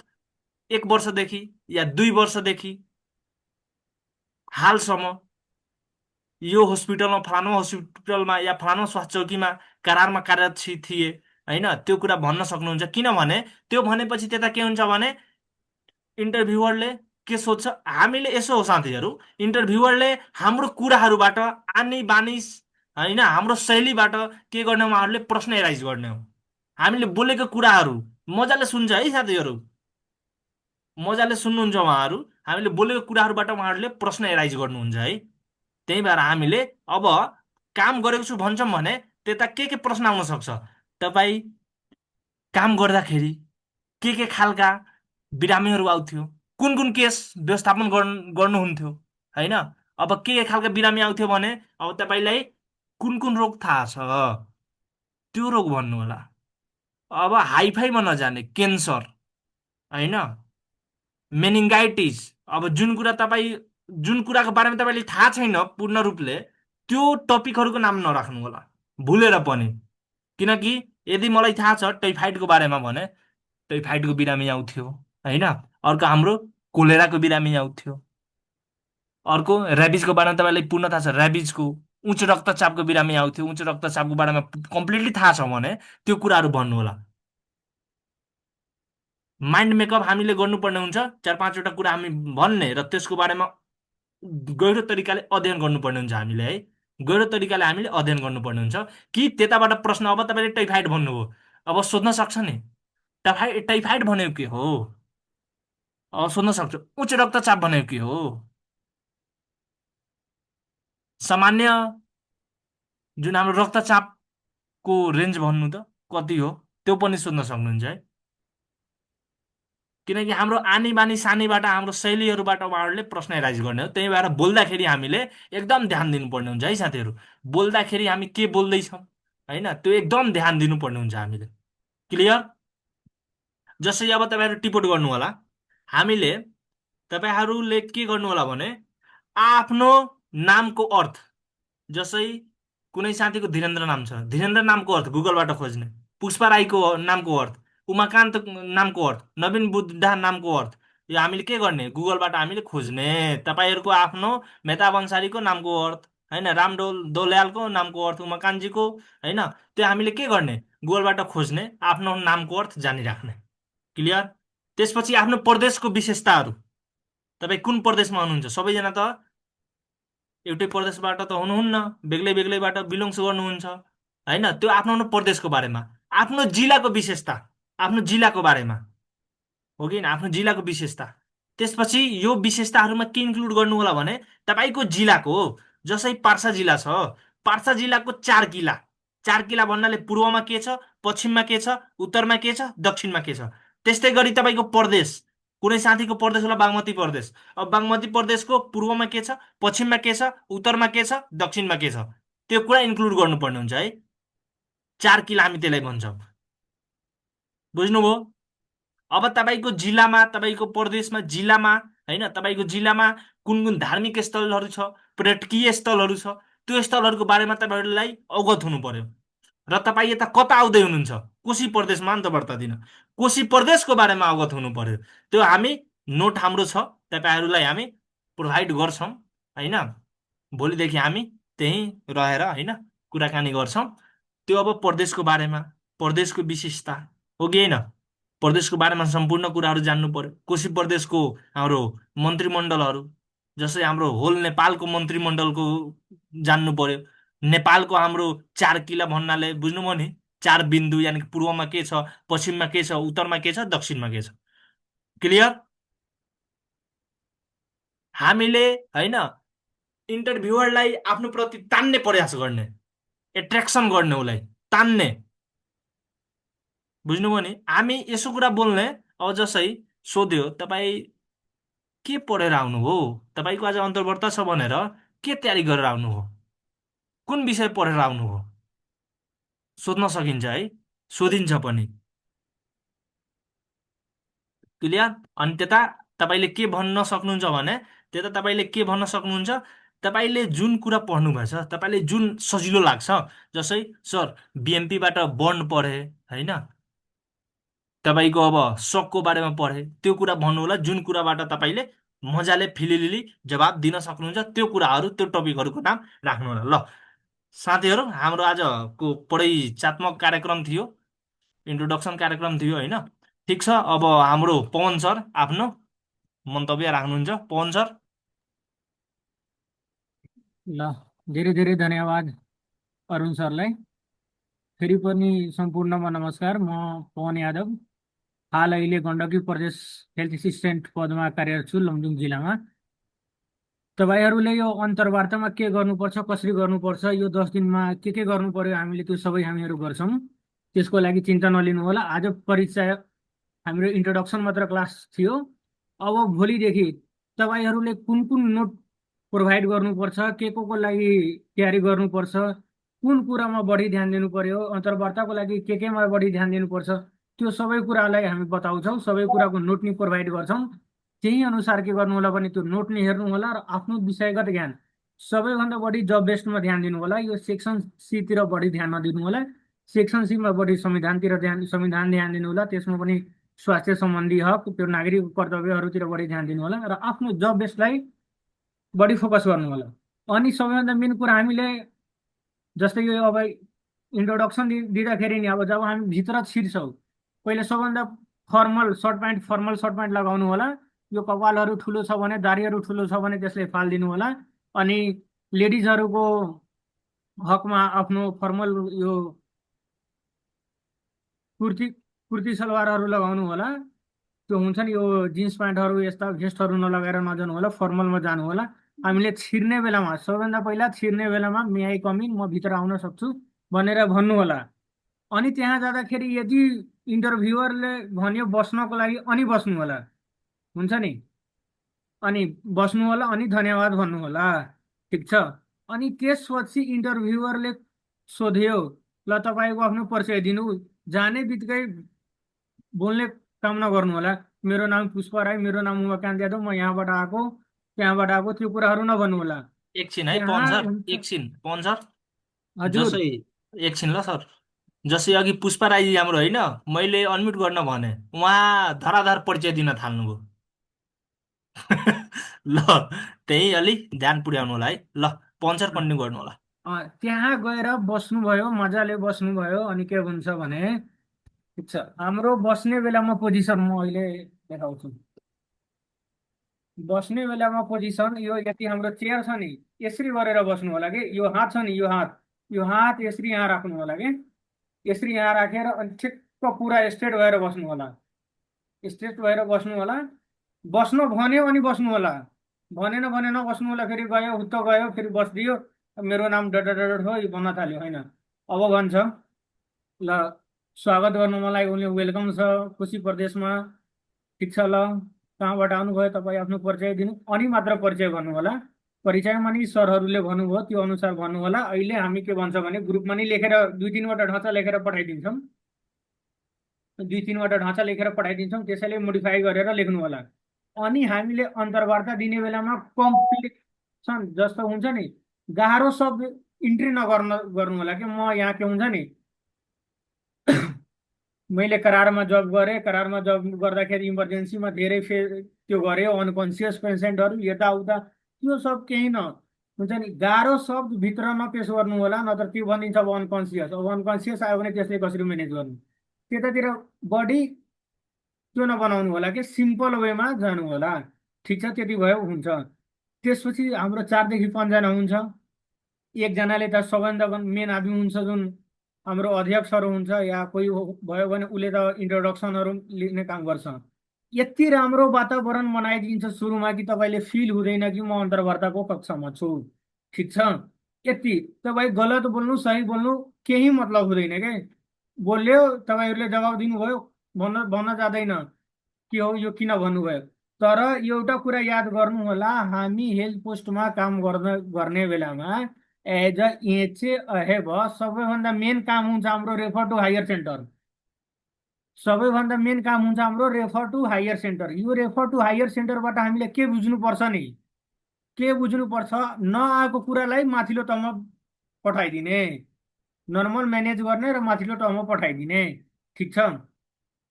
1 वर्षदेखि या 2 वर्षदेखि हालसम्म यो हस्पिटलमा, फलानु हस्पिटलमा या फलानु स्वास्थ्य चौकीमा करारमा कार्यरत थिए होइन, त्यो कुरा भन्न सक्नुहुन्छ। किनभने त्यो भनेपछि त्यता के हुन्छ भने इन्टरभ्युअरले के सोध्छ, हामीले यसो हो साथीहरू, इन्टरभ्युअरले हाम्रो कुराहरूबाट, आनी बानी होइन, हाम्रो शैलीबाट के गर्ने, उहाँहरूले प्रश्न एराइज गर्ने हो। हामीले बोलेको कुराहरू मजाले सुन्छ है साथीहरू, मजाले सुन्नुहुन्छ उहाँहरू। हामीले बोलेको कुराहरूबाट उहाँहरूले प्रश्न एराइज गर्नुहुन्छ है। त्यही भएर हामीले अब काम गरेको छु भन्छौँ भने त्यता के प्रश्न आउन सक्छ, तपाईँ काम गर्दाखेरि के खालका बिरामीहरू आउँथ्यो, कुन कुन केस व्यवस्थापन गर्नुहुन्थ्यो होइन। अब के खालका बिरामी आउँथ्यो भने अब तपाईँलाई कुन कुन रोग थाहा छ त्यो रोग भन्नु होला। अब हाइफाइमा नजाने क्यान्सर होइन, मेनिङ्गाइटिस, अब जुन कुराको बारेमा तपाईँले थाहा छैन पूर्ण रूपले, त्यो टपिकहरूको नाम नराख्नु होला भुलेर पनि। किनकि यदि मलाई थाहा छ टाइफाइडको बारेमा भने टाइफाइडको बिरामी आउँथ्यो होइन, अर्को हाम्रो कोलेराको बिरामी आउँथ्यो, अर्को ऱ्याबिजको बारेमा तपाईँलाई पूर्ण थाहा छ, ऱ्याबिजको, उच्च रक्तचापको बिरामी आउँथ्यो, उच्च रक्तचापको बारेमा कम्प्लिटली थाहा छ भने त्यो कुराहरू भन्नु होला। माइन्ड मेकअप हामीले गर्नुपर्ने हुन्छ, 4-5वटा कुरा हामी भन्ने र त्यसको बारेमा गहिरो तरिकाले अध्ययन गर्नुपर्ने हुन्छ हामीले है। गहिरो तरिकाले हामीले अध्ययन गर्नुपर्ने हुन्छ कि त्यताबाट प्रश्न, अब तपाईँले टाइफाइड भन्नुभयो, अब सोध्न सक्छ नि टाइफाइड भनेको के हो, अब सोध्न सक्छ उच्च रक्तचाप भनेको के हो, सामान्य जुन हाम्रो रक्तचापको रेन्ज भन्नु त कति हो त्यो पनि सोध्न सक्नुहुन्छ है। किनकि हाम्रो आनी बानी सानीबाट, हाम्रो शैलीहरूबाट उहाँहरूले प्रश्न एराइज गर्ने हो। त्यही भएर बोल्दाखेरि हामीले एकदम ध्यान दिनुपर्ने हुन्छ है साथीहरू। बोल्दाखेरि हामी के बोल्दैछौँ होइन, त्यो एकदम ध्यान दिनुपर्ने हुन्छ हामीले। क्लियर? जसै अब तपाईँहरू टिपोट गर्नु होला, हामीले तपाईँहरूले के गर्नु होला भने आफ्नो नामको अर्थ, जसै कुनै साथीको धीरेन्द्र नाम छ, धीरेन्द्र नामको अर्थ गुगलबाट खोज्ने, पुष्पा राईको नामको अर्थ, उमाकान्त नामको अर्थ, नवीन बुद्धा नामको अर्थ, यो हामीले के गर्ने, गुगलबाट हामीले खोज्ने। तपाईँहरूको आफ्नो मेहता भन्सारीको नामको अर्थ होइन, दौल्यालको नामको अर्थ, उमाकान्तजीको होइन, त्यो हामीले के गर्ने, गुगलबाट खोज्ने, आफ्नो नामको अर्थ जानिराख्ने। क्लियर? त्यसपछि आफ्नो प्रदेशको विशेषताहरू, तपाईँ कुन प्रदेशमा हुनुहुन्छ, सबैजना त एउटै प्रदेशबाट त हुनुहुन्न, बेग्लै बेग्लैबाट बिलोङ्स गर्नुहुन्छ होइन। त्यो आफ्नो प्रदेशको बारेमा, आफ्नो जिल्लाको विशेषता, आफ्नो जिल्लाको बारेमा हो कि आफ्नो जिल्लाको विशेषता। त्यसपछि यो विशेषताहरूमा के इन्क्लुड गर्नु होला भने तपाईँको जिल्लाको, जसै पर्सा जिल्ला छ, पर्सा जिल्लाको 4 किला, 4 किला भन्नाले पूर्वमा के छ, पश्चिममा के छ, उत्तरमा के छ, दक्षिणमा के छ। त्यस्तै गरी तपाईँको प्रदेश, कुनै साथीको प्रदेश होला बागमती प्रदेश, अब बागमती प्रदेशको पूर्वमा के छ, पश्चिममा के छ, उत्तरमा के छ, दक्षिणमा के छ, त्यो कुरा इन्क्लुड गर्नुपर्ने हुन्छ है। 4 किला हामी त्यसलाई भन्छौँ। बुझ्नुभयो? अब तपाईँको जिल्लामा, तपाईँको प्रदेशमा, जिल्लामा होइन, तपाईँको जिल्लामा कुन कुन धार्मिक स्थलहरू छ, पर्यटकीय स्थलहरू छ, त्यो स्थलहरूको बारेमा तपाईँहरूलाई अवगत हुनु पर्यो। र तपाईँ यता कता आउँदै हुनुहुन्छ, कोशी प्रदेशमा अन्त बढ्ता दिन, कोशी प्रदेशको बारेमा अवगत हुनु पर्यो। त्यो हामी नोट हाम्रो छ, तपाईँहरूलाई हामी प्रोभाइड गर्छौँ होइन। भोलिदेखि हामी त्यहीँ रहेर होइन कुराकानी गर्छौँ। त्यो अब प्रदेशको बारेमा, प्रदेशको विशेषता हो कि होइन, प्रदेशको बारेमा सम्पूर्ण कुराहरू जान्नु पर्यो। कोशी प्रदेशको हाम्रो मन्त्रीमण्डलहरू, जसै हाम्रो होल नेपालको मन्त्रीमण्डलको जान्नु पर्यो। नेपालको हाम्रो 4 किला भन्नाले बुझ्नुभयो नि, 4 बिन्दु, यानि पूर्वमा के छ, पश्चिममा के छ, उत्तरमा के छ, दक्षिणमा के छ। क्लियर? हामीले होइन इन्टरभ्युअरलाई आफ्नो प्रति तान्ने प्रयास गर्ने, एट्र्याक्सन गर्ने, उसलाई तान्ने। बुझ्नुभयो नि? हामी यसो कुरा बोल्ने, अब जसै सोध्यो तपाईँ के पढेर आउनु हो? तपाईँको आज अन्तर्वार्ता छ भनेर के तयारी गरेर आउनु हो? कुन विषय पढेर आउनु हो? सोध्न सकिन्छ है, सोधिन्छ पनि। क्लियर? अनि त्यता तपाईँले के भन्न सक्नुहुन्छ भने त्यता तपाईँले के भन्न सक्नुहुन्छ, तपाईँले जुन कुरा पढ्नुभएछ, तपाईँले जुन सजिलो लाग्छ, जसै सर बिएमपीबाट बन्ड पढे होइन, तपाईँको अब सकको बारेमा पढे, त्यो कुरा भन्नुहोला। जुन कुराबाट तपाईँले मजाले फिलिलिली जवाब दिन सक्नुहुन्छ त्यो कुराहरू, त्यो टपिकहरूको नाम राख्नुहोला। ल साथीहरू, हाम्रो आजको परिचयात्मक कार्यक्रम थियो, इन्ट्रोडक्सन कार्यक्रम थियो होइन। ठिक छ, अब हाम्रो पवन सर आफ्नो मन्तव्य राख्नुहुन्छ। पवन सर। ल धेरै धेरै धन्यवाद अरुण सरलाई। फेरि पनि सम्पूर्णमा नमस्कार। म पवन यादव, हाल अहिले गण्डकी प्रदेश हेल्थ एसिस्टेन्ट पदमा कार्यरत छु लमजुङ जिल्लामा। तपाईँहरूले यो अन्तर्वार्तामा के गर्नुपर्छ, कसरी गर्नुपर्छ, यो 10 दिनमा के गर्नु पर्यो, हामीले त्यो सबै हामीहरू गर्छौँ। त्यसको लागि चिन्ता नलिनु होला। आज परिचय हाम्रो इन्ट्रोडक्सन मात्र क्लास थियो। अब भोलिदेखि तपाईँहरूले कुन कुन नोट प्रोभाइड गर्नुपर्छ, को लागि तयारी गर्नुपर्छ, कुन कुरामा बढी ध्यान दिनु पर्यो, अन्तर्वार्ताको लागि केमा बढी ध्यान दिनुपर्छ, त्यो सबै कुरालाई हामी बताउँछौँ। सबै कुराको नोट नि प्रोभाइड गर्छौँ। त्यही अनुसार के गर्नु होला भने त्यो नोट नि हेर्नु होला र आफ्नो विषयगत ज्ञान सबैभन्दा बढी जब बेस्टमा ध्यान दिनु होला। यो सेक्सन सी तिर बढी ध्यान नदिनु होला। सेक्सन सी मा बढी संविधान ध्यान दिनु होला। त्यसमा पनि स्वास्थ्य सम्बन्धी हक, त्यो नागरिक कर्तव्यहरूतिर बढी ध्यान दिनु होला र आफ्नो जब बेस्टलाई बढी फोकस गर्नु होला। अनि सबैभन्दा मेन कुरा, हामीले जस्तै यो अब इन्ट्रोडक्सन दिँदाखेरि नि, अब जब हामी भित्र छिर्छौँ, पहिले सबभन्दा फर्मल सर्ट प्यान्ट लगाउनु होला। यो कपालहरू ठुलो छ भने, दाढीहरू ठुलो छ भने त्यसले फालिदिनु होला। अनि लेडिजहरूको हकमा आफ्नो फर्मल यो कुर्ती सलवारहरू लगाउनु होला। त्यो हुन्छ नि, यो जिन्स प्यान्टहरू यस्ता भेस्टहरू नलगाएर नजानु होला, फर्मलमा जानु होला। हामीले छिर्ने बेलामा, सबभन्दा पहिला छिर्ने बेलामा मे आई कम इन, म भित्र आउन सक्छु भनेर भन्नु होला। अनि त्यहाँ जाँदाखेरि यदि इन्टरभ्युअरले भन्यो बस्नको लागि, अनि बस्नु होला, हुन्छ नि, अनि बस्नु होला, अनि धन्यवाद भन्नु होला। ठिक छ। अनि त्यसपछि इन्टरभ्युअरले सोध्यो, ल तपाईँको आफ्नो परिचय दिनु, जाने बित्तिकै बोल्ने काम नगर्नु होला। मेरो नाम पुष्प राई, मेरो नाम उमाकान्त यादव, म यहाँबाट आएको, त्यहाँबाट आएको, त्यो कुराहरू नभन्नु होला। एकछिन है पवन सर, एकछिन पवन सर। हजुर, जसै एकछिन ल सर। जसै अघि पुष्पा राईजी हाम्रो होइन, मैले अनम्युट गर्न भने उहाँ धराधर परिचय दिन थाल्नुभयो। ल त्यही अलि ध्यान पुर्याउनु होला है। ल पवन सर कन्टिन्यू गर्नु होला। त्यहाँ गएर बस्नुभयो, मजाले बस्नुभयो। अनि के हुन्छ भने, ठिक छ, हाम्रो बस्ने बेलामा पोजिसन म अहिले देखाउँछु। बस्ने बेलामा पोजिसन यो यति हाम्रो चेयर छ नि, यसरी गरेर बस्नु होला कि। यो हात छ नि, यो हात यसरी यहाँ राख्नु होला कि। यसरी यहाँ राखेर अनि ठिक्क पुरा स्ट्रेट भएर बस्नु होला। स्ट्रेट भएर बस्नु होला। बस्न भन्यो अनि बस्नु होला, भनेन भने नबस्नु होला। फेरि गयो, हुत्त गयो, फेरि बसिदियो, मेरो नाम डट हो, यो भन्न थाल्यो होइन। अब भन्छ, ल स्वागत गर्नु मलाई उनले, वेलकम छ कोशी प्रदेशमा। ठिक छ, ल कहाँबाट आउनुभयो तपाईँ, आफ्नो परिचय दिनु, अनि मात्र परिचय भन्नु होला। परिचयमा नि सरहरूले भन्नुभयो त्यो अनुसार भन्नु होला। अहिले हामी के भन्छ भने, ग्रुपमा नि लेखेर 2-3वटा ढाँचा लेखेर पठाइदिन्छौँ। 2-3वटा ढाँचा लेखेर पठाइदिन्छौँ, त्यसैले मोडिफाई गरेर लेख्नु होला। अनि हामीले अन्तर्वार्ता दिने बेलामा कम्प्लिकेसन जस्तो हुन्छ नि, गाह्रो शब्द इन्ट्री गर्नु होला कि। म यहाँ के हुन्छ नि, मैले करारमा जब गरेँ, करारमा जब गर्दाखेरि इमर्जेन्सीमा धेरै त्यो गरेँ, अनकन्सियस पेसेन्टहरू यताउता, त्यो सब केही न हुन्छ नि। गाह्रो शब्द भित्र नपेश गर्नु होला, नत्र त्यो भनिन्छ अब अनकन्सियस। अब अनकन्सियस आयो भने त्यसले कसरी म्यानेज गर्नु, त्यतातिर बढी त्यो नबनाउनु होला कि, सिम्पल वेमा जानु होला। ठिक छ, त्यति भयो, हुन्छ। त्यसपछि हाम्रो 4 देखि 5 जना हुन्छ। एकजनाले त सबभन्दा मेन आदमी हुन्छ, जुन हाम्रो अध्यक्षहरू हुन्छ या कोही भयो भने उसले त इन्ट्रोडक्सनहरू लिने काम गर्छ। यति राम्रो वातावरण बनाइदिन्छ सुरुमा कि तपाईँले फिल हुँदैन कि म अन्तर्वार्ताको कक्षामा छु। ठिक छ, यति। तपाईँ गलत बोल्नु सही बोल्नु केही मतलब हुँदैन क्या। बोल्यो, तपाईँहरूले जवाब दिनुभयो, भन्न जाँदैन कि हो यो किन भन्नुभयो, तर एउटा कुरा याद गर्नु होला, हामी हेल्थ पोस्टमा काम गर्ने बेलामा एज अ एचए अहेब सबैभन्दा मेन काम हुन्छ हाम्रो रेफर टु हायर सेन्टर। सबैभन्दा मेन काम हुन्छ हाम्रो रेफर टु हायर सेन्टर। यो रेफर टु हायर सेन्टरबाट हामीले के बुझ्नुपर्छ नि, के बुझ्नुपर्छ, नआएको कुरालाई माथिल्लो तहमा पठाइदिने, नर्मल म्यानेज गर्ने र माथिल्लो तहमा पठाइदिने। ठिक छ।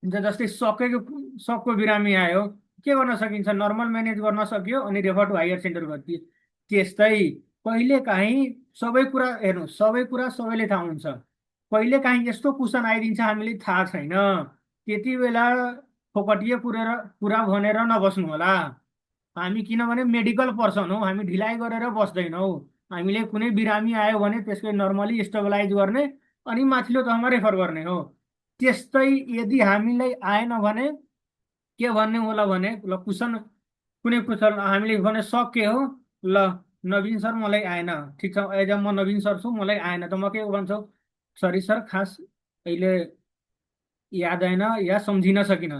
जस्तै सकको बिरामी आयो, के गर्न सकिन्छ, नर्मल म्यानेज गर्न सक्यो अनि रेफर टु हायर सेन्टर गरिदियो। त्यस्तै कहिलेकाहीँ सबै कुरा हेर्नु, सबै कुरा सबैले थाहा हुन्छ, कहिलेकाहीँ यस्तो क्वेसन आइदिन्छ हामीले थाहा छैन, त्यति बेला फोकटिए कुरा भनेर नबस्नु होला। हामी किनभने मेडिकल पर्सन हौ, हामी ढिलाइ गरेर बस्दैनौँ। हामीले कुनै बिरामी आयो भने त्यसको नर्मली स्टेबलाइज गर्ने अनि माथिल्लो तहमा रेफर गर्ने हो। त्यस्तै यदि हामीलाई आएन भने के भन्ने होला भने, ल क्वेसन कुनै क्वेसन हामीले भने सक्के हो, ल नवीन सर मलाई आएन, ठिक छ, एज म नवीन सर छु, मलाई आएन, त म के भन्छौ, सरी सर खास अहिले याद आएन या सम्झिन सकिन,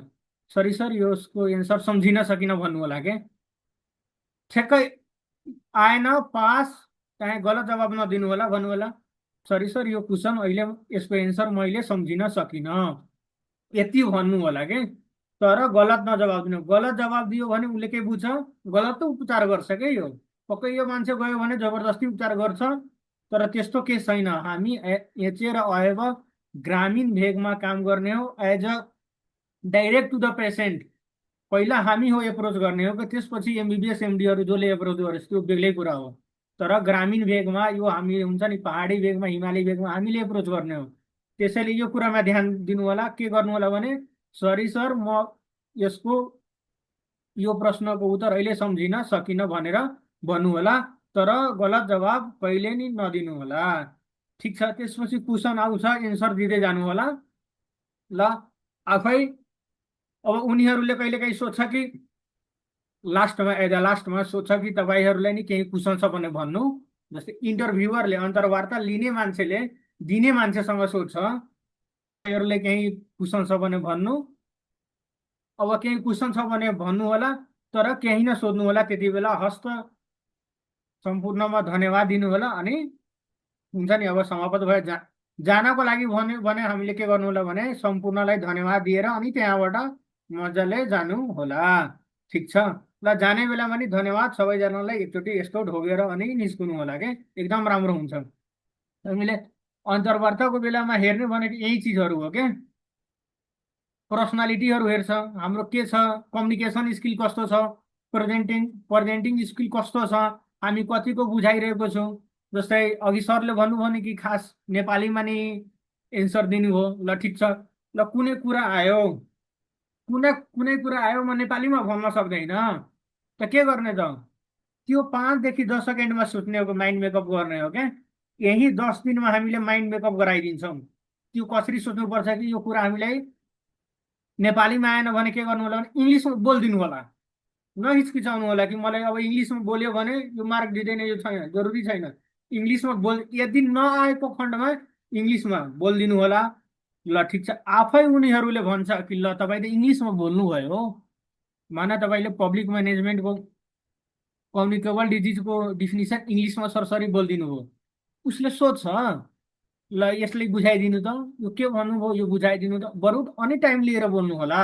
सरी सर यसको एन्सर सम्झिन सकिन भन्नु होला के। ठ्याक्कै आएन पास, चाहे गलत जवाब नदिनु होला, भन्नु होला सरी सर यो क्वेसन अहिले यसको एन्सर मैले सम्झिन सकिन, यति भन्नु होला के। तर गलत नजवाब दिनु, गलत जवाब दियो भने उसले के बुझ्छ, गलत त उपचार गर्छ के। यो पक्कै यो मान्छे गयो भने जबरजस्ती उपचार गर्छ, तर त्यस्तो केस छैन। हामी एचए र अहेब ग्रामीण भेगमा काम गर्ने हो, as a direct to the patient. पहिला हामी हो एप्रोच गर्ने हो, त्यसपछि एमबिबिएस एमडीहरू जसले एप्रोच गरेछ त्यो बेग्लै कुरा हो। तर ग्रामीण भेगमा यो हामी हुन्छ नि, पहाडी भेगमा हिमाली भेगमा हामीले एप्रोच गर्ने हो। त्यसैले यो कुरामा ध्यान दिनु होला। के गर्नु होला भने, सरी सर म यसको यो प्रश्नको उत्तर अहिले सम्झिन सकिन भनेर भन्नु होला, तर गलत जवाब कहिले नि नदिनु होला। ठिक छ। त्यसपछि क्वेसन आउँछ, एन्सर दिँदै जानु होला। ल आफै अब उनीहरूले कहिलेकाहीँ सोध्छ कि लास्टमा, लास्टमा सोध्छ कि तपाईँहरूलाई नि केही क्वेसन छ भने भन्नु। जस्तै इन्टरभ्युअरले, अन्तर्वार्ता लिने मान्छेले दिने मान्छेसँग सोध्छ, तपाईँहरूले केही क्वेसन छ भने भन्नु। अब केही क्वेसन छ भने भन्नु होला, तर केही नसोध्नु होला। त्यति बेला हस्त सम्पूर्णमा धन्यवाद दिनु होला अनि हुन्छ नि, अब समाप्त भयो। जानको लागि भन्यो भने हामीले के गर्नु होला भने, सम्पूर्णलाई धन्यवाद दिएर अनि त्यहाँबाट मजाले जानु होला। ठिक छ। ल जाने बेलामा नि धन्यवाद सबैजनालाई एकचोटि यस्तो ढोगेर अनि निस्कनु होला के, एकदम राम्रो हुन्छ। हामीले अन्तर्वार्ताको बेलामा हेर्ने भनेको यही चिजहरू हो के। पर्सनालिटीहरू हेर्छ, हाम्रो के छ, कम्युनिकेसन स्किल कस्तो छ, प्रेजेन्टिङ स्किल कस्तो छ, हामी कतिको बुझाइरहेको छौँ। जस्तै अघि सरले भन्नु भने कि खास नेपालीमा नि एन्सर दिनु हो। ल ठिक छ। ल कुनै कुरा आयो, कुनै कुरा आयो म नेपालीमा भन्न सक्दैन, त के गर्ने त, त्यो 5 देखि 10 सेकेन्डमा सोच्ने हो, माइन्ड मेकअप गर्ने हो क्या। यही 10 दिनमा हामीले माइन्ड मेकअप गराइदिन्छौँ। त्यो कसरी सोच्नुपर्छ कि यो कुरा हामीलाई नेपालीमा आएन भने के गर्नु होला भने इङ्ग्लिसमा बोलिदिनु होला। नहिचकिचाउनु होला कि मलाई अब इङ्ग्लिसमा बोल्यो भने यो मार्क दिँदैन, यो छैन, जरुरी छैन। इङ्ग्लिसमा यदि नआएको खण्डमा इङ्ग्लिसमा बोलिदिनु होला। ल ठिक छ। आफै उनीहरूले भन्छ कि ल तपाईँ त इङ्ग्लिसमा बोल्नुभयो, माना तपाईँले पब्लिक म्यानेजमेन्टको कम्युनिकेबल डिजिजको डिफिनिसन इङ्ग्लिसमा सरसरी बोलिदिनु हो, उसले सोध्छ ल यसलाई बुझाइदिनु त, यो के भन्नुभयो यो बुझाइदिनु त, बरु अनि टाइम लिएर बोल्नु होला।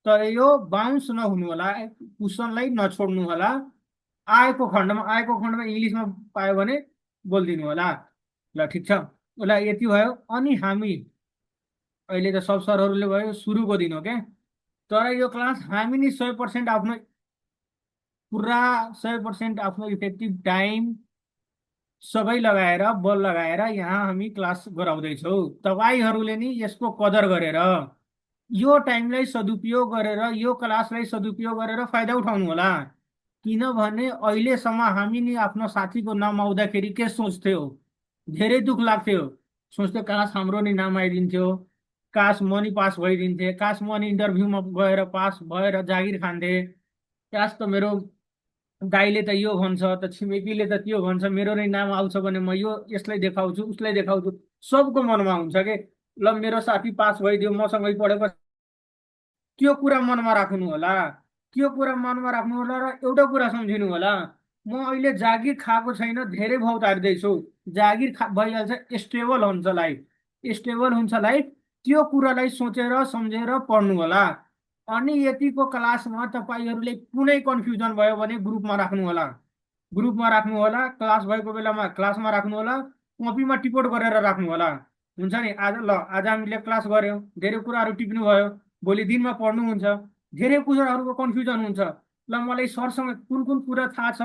तर यो बााउन्स नहुनु होला, क्वेसनलाई नछोड्नु होला। आएको खण्डमा इङ्ग्लिसमा पायो भने बोलिदिनु होला। ल ठिक छ। ल यति भयो। अनि हामी अहिले त सब सरहरूले भयो, सुरुको दिन हो क्या। तर यो क्लास हामी नि 100% आफ्नो पुरा 100% आफ्नो इफेक्टिभ टाइम सबै लगाएर बल लगाएर यहाँ हामी क्लास गराउँदैछौँ। तपाईँहरूले नि यसको कदर गरेर, यो टाइमलाई सदुपयोग गरेर, यो क्लासलाई सदुपयोग गरेर फाइदा उठाउनु होला। किनभने अहिलेसम्म हामी नि आफ्नो साथीको नाम आउँदाखेरि के सोच्थ्यो, धेरै दुःख लाग्थ्यो। सोच्थ्यो काश हाम्रो नि नाम आइदिन्थ्यो, काश म नि पास भइदिन्थेँ, काश म नि इन्टरभ्यूमा गएर पास भएर जागिर खान्थेँ, काश त मेरो दाइले त यो भन्छ, त छिमेकीले त त्यो भन्छ, मेरो नै नाम आउँछ भने म यो यसलाई देखाउँछु उसलाई देखाउँछु, सबको मनमा हुन्छ के। ल मेरो साथी पास भइदियो, मसँगै पढेको, त्यो कुरा मनमा राख्नु होला। त्यो कुरा मनमा राख्नु होला र एउटा कुरा सम्झिनु होला, म अहिले जागिर खाएको छैन, धेरै भाउ तार्दैछु। जागिर भइहाल्छ, स्टेबल हुन्छ लाइफ, स्टेबल हुन्छ लाइफ। त्यो कुरालाई सोचेर सम्झेर पढ्नु होला। अनि यतिको क्लासमा तपाईँहरूले कुनै कन्फ्युजन भयो भने ग्रुपमा राख्नु होला, ग्रुपमा राख्नु होला, क्लास भएको बेलामा क्लासमा राख्नु होला, कपीमा टिपोट गरेर राख्नु होला। हुन्छ नि, आज हामीले क्लास गऱ्यौँ, धेरै कुराहरू टिप्नु भयो, भोलि दिनमा पढ्नुहुन्छ, धेरै कुराहरूको कन्फ्युजन हुन्छ। ल मलाई सरसँग कुन कुन कुरा थाहा छ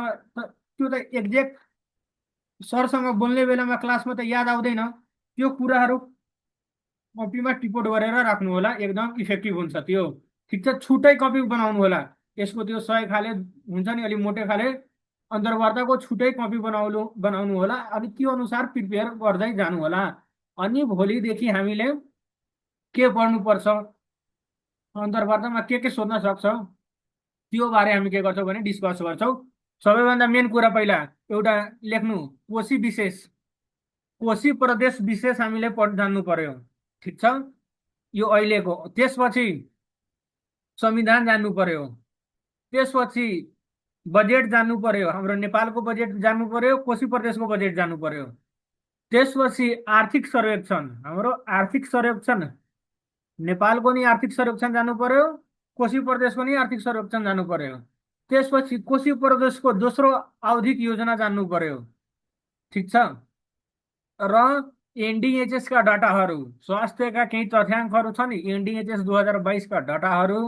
त्यो त एक्ज्याक्ट सरसँग बोल्ने बेलामा क्लासमा त याद आउँदैन। त्यो कुराहरू कपीमा टिपोट गरेर राख्नु होला, एकदम इफेक्टिभ हुन्छ त्यो। ठिक छ, छुट्टै कपी बनाउनु होला। यसको त्यो 100 खाले हुन्छ नि, अलिक मोटे खाले अन्तर्वार्ताको छुट्टै कपी बनाउनु होला। अनि त्यो अनुसार प्रिपेयर गर्दै जानु होला। अनि भोलिदेखि हामीले के पढ्नुपर्छ, अन्तर्वार्तामा के सोध्न सक्छ, त्यो बारे हामी के गर्छौँ भने डिस्कस गर्छौँ। सबैभन्दा मेन कुरा पहिला एउटा लेख्नु, कोशी विशेष, कोशी प्रदेश विशेष हामीले जान्नु पर्यो। ठिक छ, यो अहिलेको। त्यसपछि संविधान जान्नु पर्यो, त्यसपछि बजेट जान्नु पर्यो, हाम्रो नेपालको बजेट जान्नु पर्यो, कोशी प्रदेशको बजेट जान्नु पर्यो। त्यसपछि आर्थिक सर्वेक्षण, हाम्रो आर्थिक सर्वेक्षण, नेपालको नि आर्थिक सर्वेक्षण जान्नु पर्यो, कोशी प्रदेशको नि आर्थिक सर्वेक्षण जान्नु पर्यो। त्यसपछि कोशी प्रदेशको दोस्रो आवधिक योजना जान्नु पर्यो। ठिक छ, र एनडीएचएस का डाटाहरू, स्वास्थ्यका केही तथ्याङ्कहरू छ नि, एनडीएचएस 2022 का डाटाहरू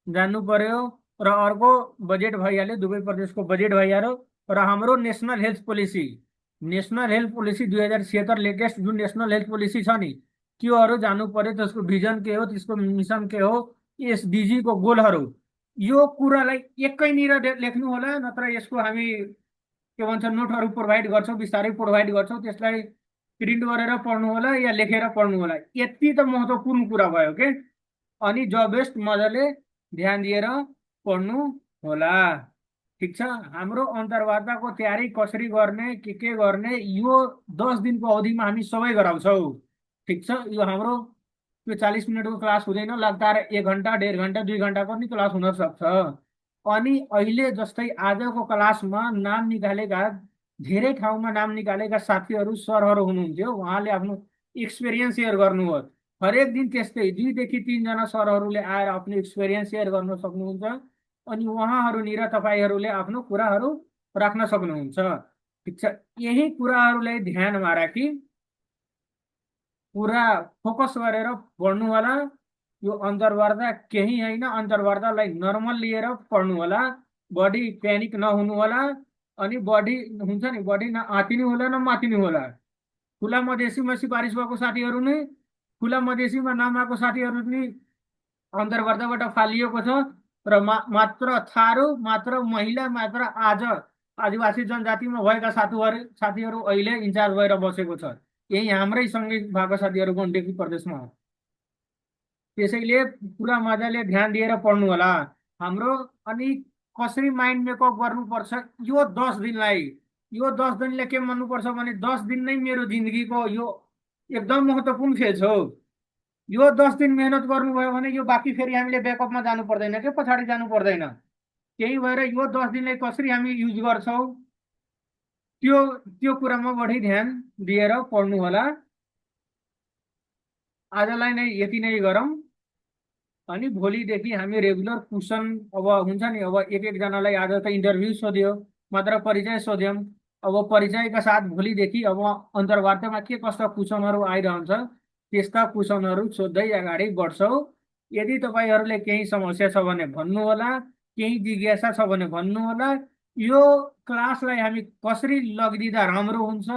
जान्नु पर्यो। र अर्को बजेट भइहाल्यो, दुवै प्रदेशको बजेट भइहाल्यो। र हाम्रो national health policy, national health policy 2076 latest जुन नेसनल हेल्थ पोलिसी छ नि, त्योहरू जान्नु पर्यो। त्यसको भिजन के हो, त्यसको मिसन के हो, एसडिजी को गोलहरू, यो कुरालाई एकैनिर लेख्नु होला। नत्र यसको हामी के भन्छ नोटहरू प्रोभाइड गर्छौँ, बिस्तारै प्रोभाइड गर्छौँ, त्यसलाई प्रिन्ट गरेर पढ्नु होला या लेखेर पढ्नु होला। यति त महत्त्वपूर्ण कुरा भयो के। अनि बेस्ट मजाले ध्यान दिएर पढ्नु होला। ठिक छ, हाम्रो अन्तर्वार्ताको तयारी कसरी गर्ने, के गर्ने, यो 10 दिनको अवधिमा हामी सबै गराउँछौँ। ठिक छ, यो हाम्रो त्यो 40 मिनटको क्लास हुँदैन, लगातार 1 घन्टा 1.5 घन्टा 2 घन्टाको पनि क्लास हुन सक्छ। अनि अहिले जस्तै आजको क्लासमा नाम निकालेका, धेरै ठाउँमा नाम निकालेका साथीहरू सरहरू हुनुहुन्थ्यो, उहाँले आफ्नो एक्सपिरियन्स सेयर गर्नुभयो। हरेक दिन त्यस्तै 2 देखि 3 जना सरहरूले आएर आफ्नो एक्सपिरियन्स सेयर गर्न सक्नुहुन्छ। अनि उहाँहरूनिर तपाईँहरूले आफ्नो कुराहरू राख्न सक्नुहुन्छ। ठिक छ, यही कुराहरूलाई ध्यानमा राखी पुरा फोकस गरेर पढ्नु होला। यो अन्तर्वार्ता केही होइन, अन्तर्वार्तालाई नर्मल लिएर पढ्नु होला, बढी प्यानिक नहुनु होला। अनि बढी हुन्छ नि, बढी न आतिनु होला न मातिनु होला। खुला मधेसीमा सिफारिस भएको साथीहरू नै, खुला मधेसीमा नआएको साथीहरू नि अन्तर्वार्ताबाट फालिएको छ। र मात्र थारू, मात्र महिला, मात्र आज आदिवासी जनजातिमा भएका साथीहरू अहिले इन्चार्ज भएर बसेको छ। यही हाम्रै सँगै भएको साथीहरू गण्डकी प्रदेशमा हो। त्यसैले पुरा मजाले ध्यान दिएर पढ्नु होला हाम्रो। अनि कसरी माइन्ड मेकअप गर्नुपर्छ यो 10 दिनलाई, यो 10 दिनले के मान्नुपर्छ भने 10 दिन नै मेरो जिन्दगीको यो एकदम महत्त्वपूर्ण फेज हो। यो 10 दिन मेहनत गर्नुभयो भने यो बाँकी फेरि हामीले ब्याकअपमा जानु पर्दैन के, पछाडि जानु पर्दैन। त्यही भएर यो 10 दिनलाई कसरी हामी युज गर्छौँ त्यो कुरामा बढी ध्यान दिएर पढ्नु होला। आजलाई नै यति नै गरौँ। अनि भोलिदेखि हामी रेगुलर क्वेसन, अब हुन्छ नि, अब एक जनालाई आज त इन्टरभ्यू सोध्यो, मात्र परिचय सोध्यौँ। अब परिचयका साथ भोलिदेखि अब अन्तर्वार्तामा के कस्ता क्वेसनहरू आइरहन्छ त्यस्ता क्वेसनहरू सोध्दै अगाडि बढ्छौँ। यदि तपाईँहरूले केही समस्या छ भने भन्नु होला, केही जिज्ञासा छ भने भन्नु होला। यो क्लासलाई हामी कसरी लगिदिँदा राम्रो हुन्छ,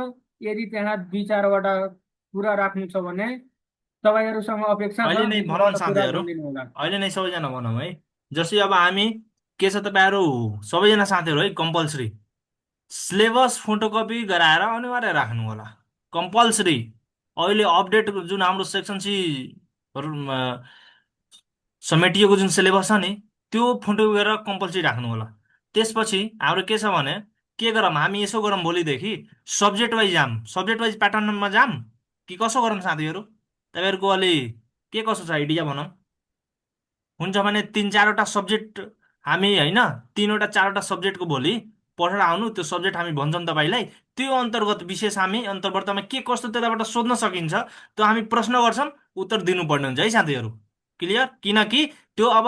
यदि त्यहाँ 2-4वटा कुरा राख्नु छ भने तपाईहरुसँग अपेक्षा छ। अहिले नै भनौँ न साथीहरू, अहिले नै सबैजना भनौँ है। जस्तै अब हामी के छ, तपाईँहरू सबैजना साथीहरू है, कम्पल्सरी सिलेबस फोटोकपी गराएर अनिवार्य राख्नु होला, कम्पल्सरी। अहिले अपडेट जुन हाम्रो सेक्सन सी समेटिएको जुन सिलेबस छ नि, त्यो फोटो गरेर कम्पल्सरी राख्नु होला। त्यसपछि हाम्रो के छ भने के गरौँ, हामी यसो गरौँ, भोलिदेखि सब्जेक्ट वाइज जाम, सब्जेक्ट वाइज प्याटर्नमा जाम कि कसो गरौँ साथीहरू? तपाईँहरूको अलि के कसो छ आइडिया भनौँ। हुन्छ भने 3-4वटा सब्जेक्ट हामी होइन 3वटा 4वटा सब्जेक्टको भोलि पढेर आउनु, त्यो सब्जेक्ट हामी भन्छौँ तपाईँलाई, त्यो अन्तर्गत विशेष हामी अन्तर्वार्तामा के कस्तो त्यताबाट सोध्न सकिन्छ त्यो हामी प्रश्न गर्छौँ, उत्तर दिनुपर्ने हुन्छ है साथीहरू। क्लियर? किनकि त्यो अब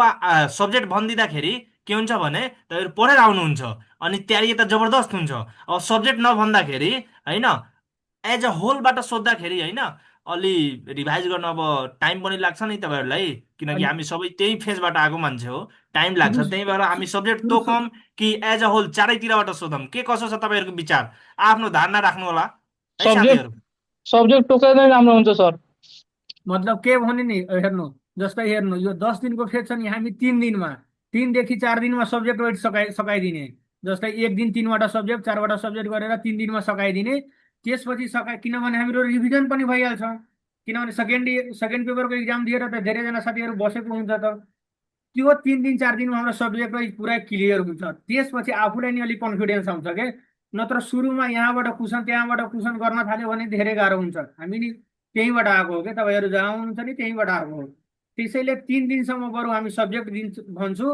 सब्जेक्ट भनिदिँदाखेरि के हुन्छ भने तपाईँहरू पढेर आउनुहुन्छ अनि तयारी यता जबरदस्त हुन्छ। अब सब्जेक्ट नभन्दाखेरि होइन एज अ होलबाट सोद्धाखेरि होइन अलि रिभाइज गर्न अब टाइम पनि लाग्छ नि तपाईँहरूलाई, किनकि अनि हामी सबै त्यही फेजबाट आएको मान्छे हो, टाइम लाग्छ। सुरु त्यही भएर हामी सब्जेक्ट सुरु तोकौँ कि एज अ होल चारैतिरबाट सोधौँ, के कसो छ तपाईँहरूको विचार, आफ्नो धारणा राख्नु होला है सब्जेक्ट साथीहरू। सब्जेक्ट टोकेर नै राम्रो हुन्छ सर। मतलब के भने नि हेर्नु, जस्तै हेर्नु यो 10 दिनको फेज छ नि, हामी 3 दिनमा 3 देखि 4 दिनमा सब्जेक्ट वाइज सकाइदिने। जस्तै एक दिन 3वटा सब्जेक्ट 4वटा सब्जेक्ट गरेर 3 दिनमा सकाइदिने। त्यसपछि किनभने हाम्रो रिभिजन पनि भइहाल्छ, किनभने सेकेन्ड पेपरको इक्जाम दिएर त धेरैजना साथीहरू बसेको हुन्छ, त त्यो 3 दिन 4 दिनमा हाम्रो सब्जेक्ट वाइज पुरा क्लियर हुन्छ। त्यसपछि आफूलाई नि अलिक कन्फिडेन्स आउँछ के, नत्र सुरुमा यहाँबाट क्वेसन त्यहाँबाट क्वेसन गर्न थाल्यो भने धेरै गाह्रो हुन्छ। हामी नि त्यहीँबाट आएको हो क्या, तपाईँहरू जहाँ हुनुहुन्छ नि त्यहीँबाट आएको हो। त्यसैले 3 दिनसम्म बरु हामी सब्जेक्ट भन्छु,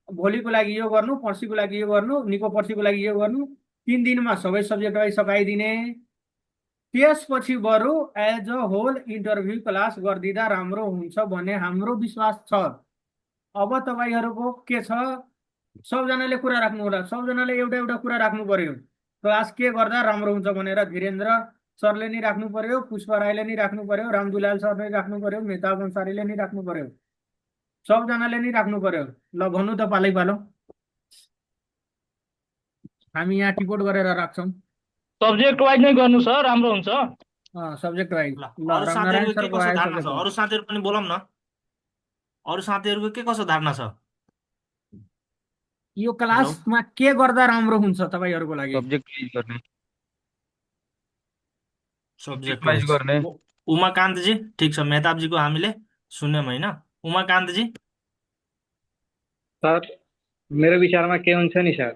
भोलिको लागि यो गर्नु, पर्सिको लागि यो गर्नु, निको पर्सिको लागि यो गर्नु, 3 दिनमा सबै सब्जेक्ट वाइज सकाइदिने। त्यसपछि बरु as a whole interview class गरिदिँदा राम्रो हुन्छ भन्ने हाम्रो विश्वास छ। अब तपाईँहरूको के छ, सबजनाले कुरा राख्नु होला, सबजनाले एउटा एउटा कुरा राख्नु पर्यो। क्लास के गर्दा राम्रो हुन्छ भनेर वीरेन्द्र सरले नि राख्नु पर्यो, पुष्पा राईले नि राख्नु पर्यो, रामदुलाल सरले राख्नु पर्यो, मेहताब अन्सारीले नि राख्नु पर्यो, सबजनाले नि राख्नु पर्यो। ल भन्नु त पालै पालो, हामी यहाँ टिपोट गरेर राख्छौँ। सब्जेक्ट वाइज नै गर्नु सर, राम्रो हुन्छ। Subject wise. ल ल अरू रामनारायण साथीहरूको के सरको कसो आयो धारणा सब्जेक्ट छ, वाइज। अरू साथीहरू पनि बोलाउँ न, अरू साथीहरूको के कसो धारणा छ। यो हेलो, क्लासमा के गर्दा राम्रो हुन्छ तपाईँहरूको लागि? सब्जेक्ट वाइज गर्ने, सब्जेक्ट वाइज वाइज। गर्ने। उमाकान्तजी ठिक छ, मेहताबजीको हामीले सुन्यौँ होइन। उमाकान्तजी। सर मेरो विचारमा के हुन्छ नि सर,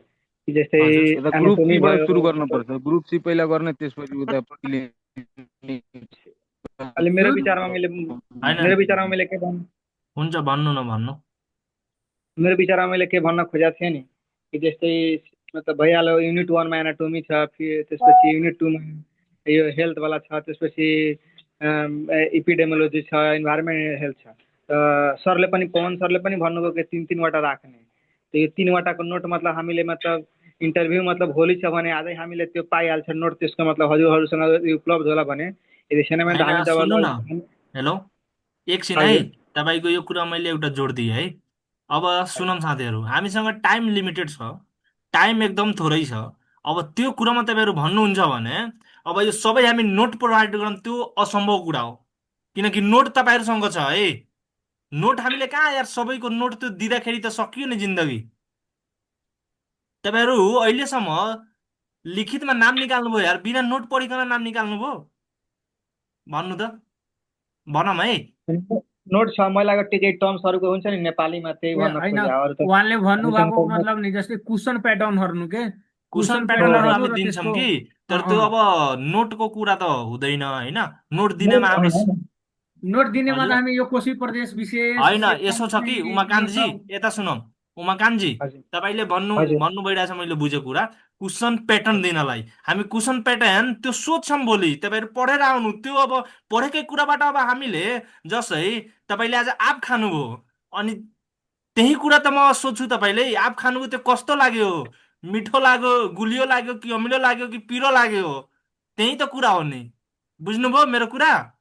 कि जस्तै हजुर यता ग्रुप एनाटोमी सीबाट भयो, सुरु गर्नुपर्छ, ग्रुप सी पहिला गर्ने, त्यसपछि उता अहिले मेरो ग्रुप विचारमा होइन, मैले के भन्नु, हुन्छ भन्नु न भन्नु। मेरो विचारमा मैले के भन्न खोजेको थिएँ नि, कि जस्तै मतलब भइहाल्यो युनिट 1मा एनाटोमी छ, फेरि त्यसपछि युनिट 2मा यो हेल्थवाला छ, त्यसपछि इपिडेमोलोजी छ, इन्भाइरोमेन्ट हेल्थ छ। सरले पनि पवन सरले पनि भन्नुभयो कि 3-3वटा राख्ने। त्यो 3वटाको नोट मतलब हामीले मतलब इन्टरभ्यू मतलब भोलि छ भने आजै हामीले त्यो पाइहाल्छ नोट, त्यसको मतलब हजुरहरूसँग उपलब्ध होला भने यदि छैन भने त हामी होइन सुन्नु न, जब हेलो एकछिन है, हजुर तपाईँको यो कुरा मैले एउटा जोड दिएँ है। अब सुनौँ साथीहरू, हामीसँग टाइम लिमिटेड छ, टाइम एकदम थोरै छ। अब त्यो कुरामा तपाईँहरू भन्नुहुन्छ भने अब यो सबै हामी नोट प्रोभाइड गरौँ त्यो असम्भव कुरा हो, किनकि नोट तपाईँहरूसँग छ है। नोट हामीले कहाँ यार सबैको नोट त्यो दिँदाखेरि त सकियो नि जिन्दगी। तपाईँहरू अहिलेसम्म लिखितमा नाम निकाल्नुभयो यार, बिना नोट पढिकन नाम निकाल्नुभयो, भन्नु त, भनौँ है। नोट छ, मैले लागेको केही टर्म्सहरूको हुन्छ नि नेपालीमा, त्यही भन्न होइन, खोजे अरू त उहाँले भन्नुभएको हामीसँग मतलब नि जस्तै क्वेसन प्याटर्नहरू के क्वेसन क्वेसन प्याटर्नहरू प्याटर्नहरू हामी र दिन्छौँ त्यसको कि, तर अँ, त्यो अँ। अब नोटको कुरा त हुँदैन होइन। नोट नोट दिनेमा हामी नोट दिनेमा त हजुर हामी यो कोशी प्रदेश विशेष होइन, सेक्सन यसो छ कि 3 यो उमाकान्तजी, सब। यता सुनौ उमाकान्तजी, हजुर तपाईँले हजुर भन्नु भइरहेछ, मैले बुझेको कुरा क्वेसन प्याटर्न दिनलाई हामी क्वेसन प्याटर्न त्यो सोध्छौँ भोलि तपाईँहरू पढेर आउनु। त्यो अब पढेकै कुराबाट अब हामीले जसै तपाईँले आज आँप खानुभयो अनि त्यही कुरा त म सोध्छु तपाईँले, आँप खानुभयो त्यो कस्तो लाग्यो, मिठो लाग्यो, गुलियो लाग्यो कि अमिलो लाग्यो कि पिरो लाग्यो, त्यही त कुरा हो नि। बुझ्नुभयो मेरो कुरा?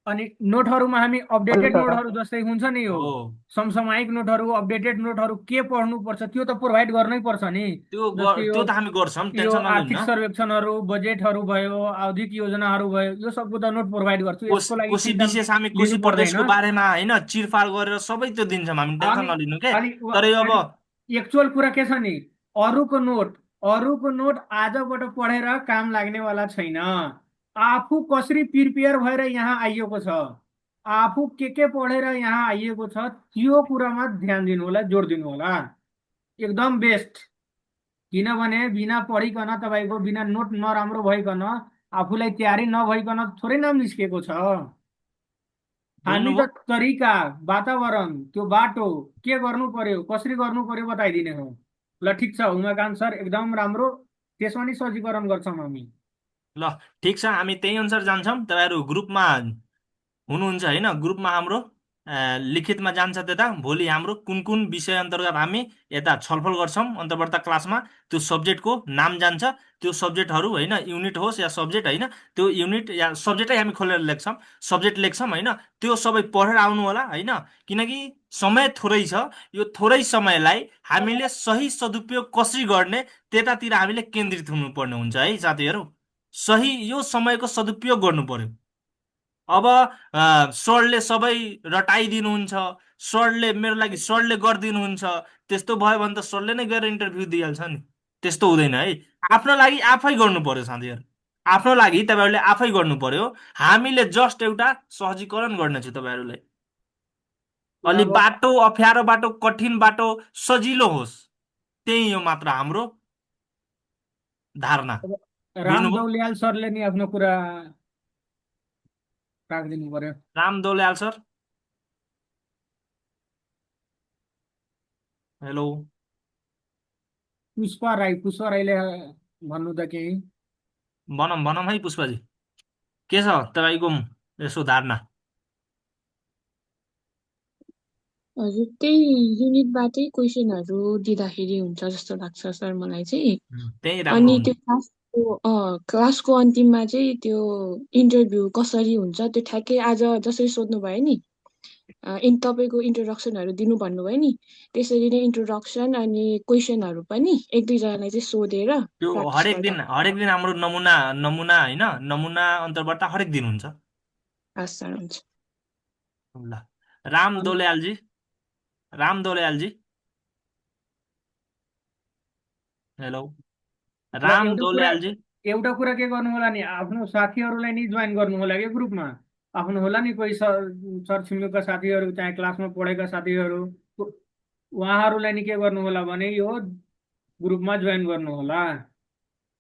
अनि नोटहरूमा हामी हजुर अपडेटेड सर। नोटहरू जस्तै हुन्छ नि, यो हो समसामयिक नोटहरू, अपडेटेड नोटहरू के पढ्नुपर्छ त्यो त प्रोभाइड गर्नै पर्छ नि। जस्तै त्यो त हामी गर्छौँ, यो टेन्सन आर्थिक नलिनु। सर्वेक्षणहरू, बजेटहरू भयो, आवधिक योजनाहरू भयो, यो सबको त नोट प्रोभाइड गर्छु, यसको लागि कोशी चिन्ता विशेष हामी कोशी लिनु पर्दैन। प्रदेशको बारेमा होइन चिरफार गरेर सबै त्यो दिन्छौँ हामी, टेन्सन अनि नलिनु के। अनि तर यो अब अनि एक्चुअल कुरा के छ नि, अरूको नोट आजबाट पढेर काम लाग्नेवाला छैन। आफू कसरी प्रिपेयर भएर यहाँ आइएको छ, आफू के पढेर यहाँ आइएको छ, त्यो कुरामा ध्यान दिनु होला, जोड दिनु होला, एकदम बेस्ट। किनभने बिना पढिकन तपाईँको बिना नोट नराम्रो भइकन आफूलाई तयारी नभइकन थोरै नाम निस्केको छ। हामी बुझ्नुभयो? त तरिका वातावरण त्यो बाटो के गर्नु पर्यो कसरी गर्नु पर्यो बताइदिने हो। ल ठिक छ उमाकान्त सर एकदम राम्रो, त्यसमा नि सजीकरण गर्छौँ हामी। ल ठिक छ, हामी त्यही अनुसार जान्छौँ। तपाईँहरू ग्रुपमा हुनुहुन्छ होइन? ग्रुपमा हाम्रो लिखितमा जान्छ त्यता। भोलि हाम्रो कुन कुन विषय अन्तर्गत हामी यता छलफल गर्छौँ अन्तर्वार्ता क्लासमा, त्यो सब्जेक्टको नाम जान्छ। त्यो सब्जेक्टहरू होइन, युनिट होस् या सब्जेक्ट होइन, त्यो युनिट या सब्जेक्टै हामी खोलेर लेख्छौँ, सब्जेक्ट लेख्छौँ होइन। त्यो सबै पढेर आउनु होला होइन, किनकि समय थोरै छ। यो थोरै समयलाई हामीले सही सदुपयोग कसरी गर्ने त्यतातिर हामीले केन्द्रित हुनुपर्ने हुन्छ है साथीहरू। सही यो समयको सदुपयोग गर्नु पर्यो। अब सरले सबै रटाइदिनुहुन्छ, सरले मेरो लागि सरले गरिदिनुहुन्छ, त्यस्तो भयो भने त सरले नै गएर इन्टरभ्यू दिइहाल्छ नि। त्यस्तो हुँदैन है। आफ्नो लागि आफै गर्नु पर्यो साथीहरू, आफ्नो लागि तपाईँहरूले आफै गर्नु पर्यो। हामीले जस्ट एउटा सहजीकरण गर्नेछु तपाईँहरूलाई। अलि अब बाटो अप्ठ्यारो बाटो कठिन बाटो सजिलो होस्, त्यही हो मात्र हाम्रो धारणा। अब राम बुझ्नुभयो? दौल्याल सरले नि आफ्नो कुरा राखिदिनु पर्यो। Ram Daulyal sir, hello. पुष्पा राईले भन्नु त केही। भनौँ भनौँ है पुष्पाजी, के छ तपाईँको यसो धारणा? हजुर त्यही युनिटबाटै क्वेसनहरू दिँदाखेरि हुन्छ जस्तो लाग्छ सर मलाई चाहिँ। त्यही राम्रो अनि हुन्छ। त्यो क्लासको अन्तिममा चाहिँ त्यो इन्टरभ्यू कसरी हुन्छ त्यो ठ्याक्कै आज जसरी सोध्नु भयो नि, तपाईँको इन्ट्रोडक्सनहरू दिनु भन्नुभयो नि, त्यसरी नै इन्ट्रोडक्सन अनि क्वेसनहरू पनि एक दुईजनालाई चाहिँ सोधेर त्यो प्र्याक्टिस हरेक गर्दा दिन हरेक दिन हाम्रो नमुना नमुना होइन, नमुना अन्तर्वार्ता हरेक दिन हुन्छ। हस् सर हुन्छ। ल, राम अनि दौल्यालजी, राम दौल्यालजी, हेलो ल राम दौल्यालजी। एउटा कुरा के गर्नु होला नि, आफ्नो साथीहरूलाई नि जोइन गर्नु होला कि ग्रुपमा। आफ्नो होला नि कोही छरछिमेकका साथीहरू, चाहे क्लासमा पढेका साथीहरू, उहाँहरूलाई नि के गर्नु होला भने यो ग्रुपमा जोइन गर्नु होला।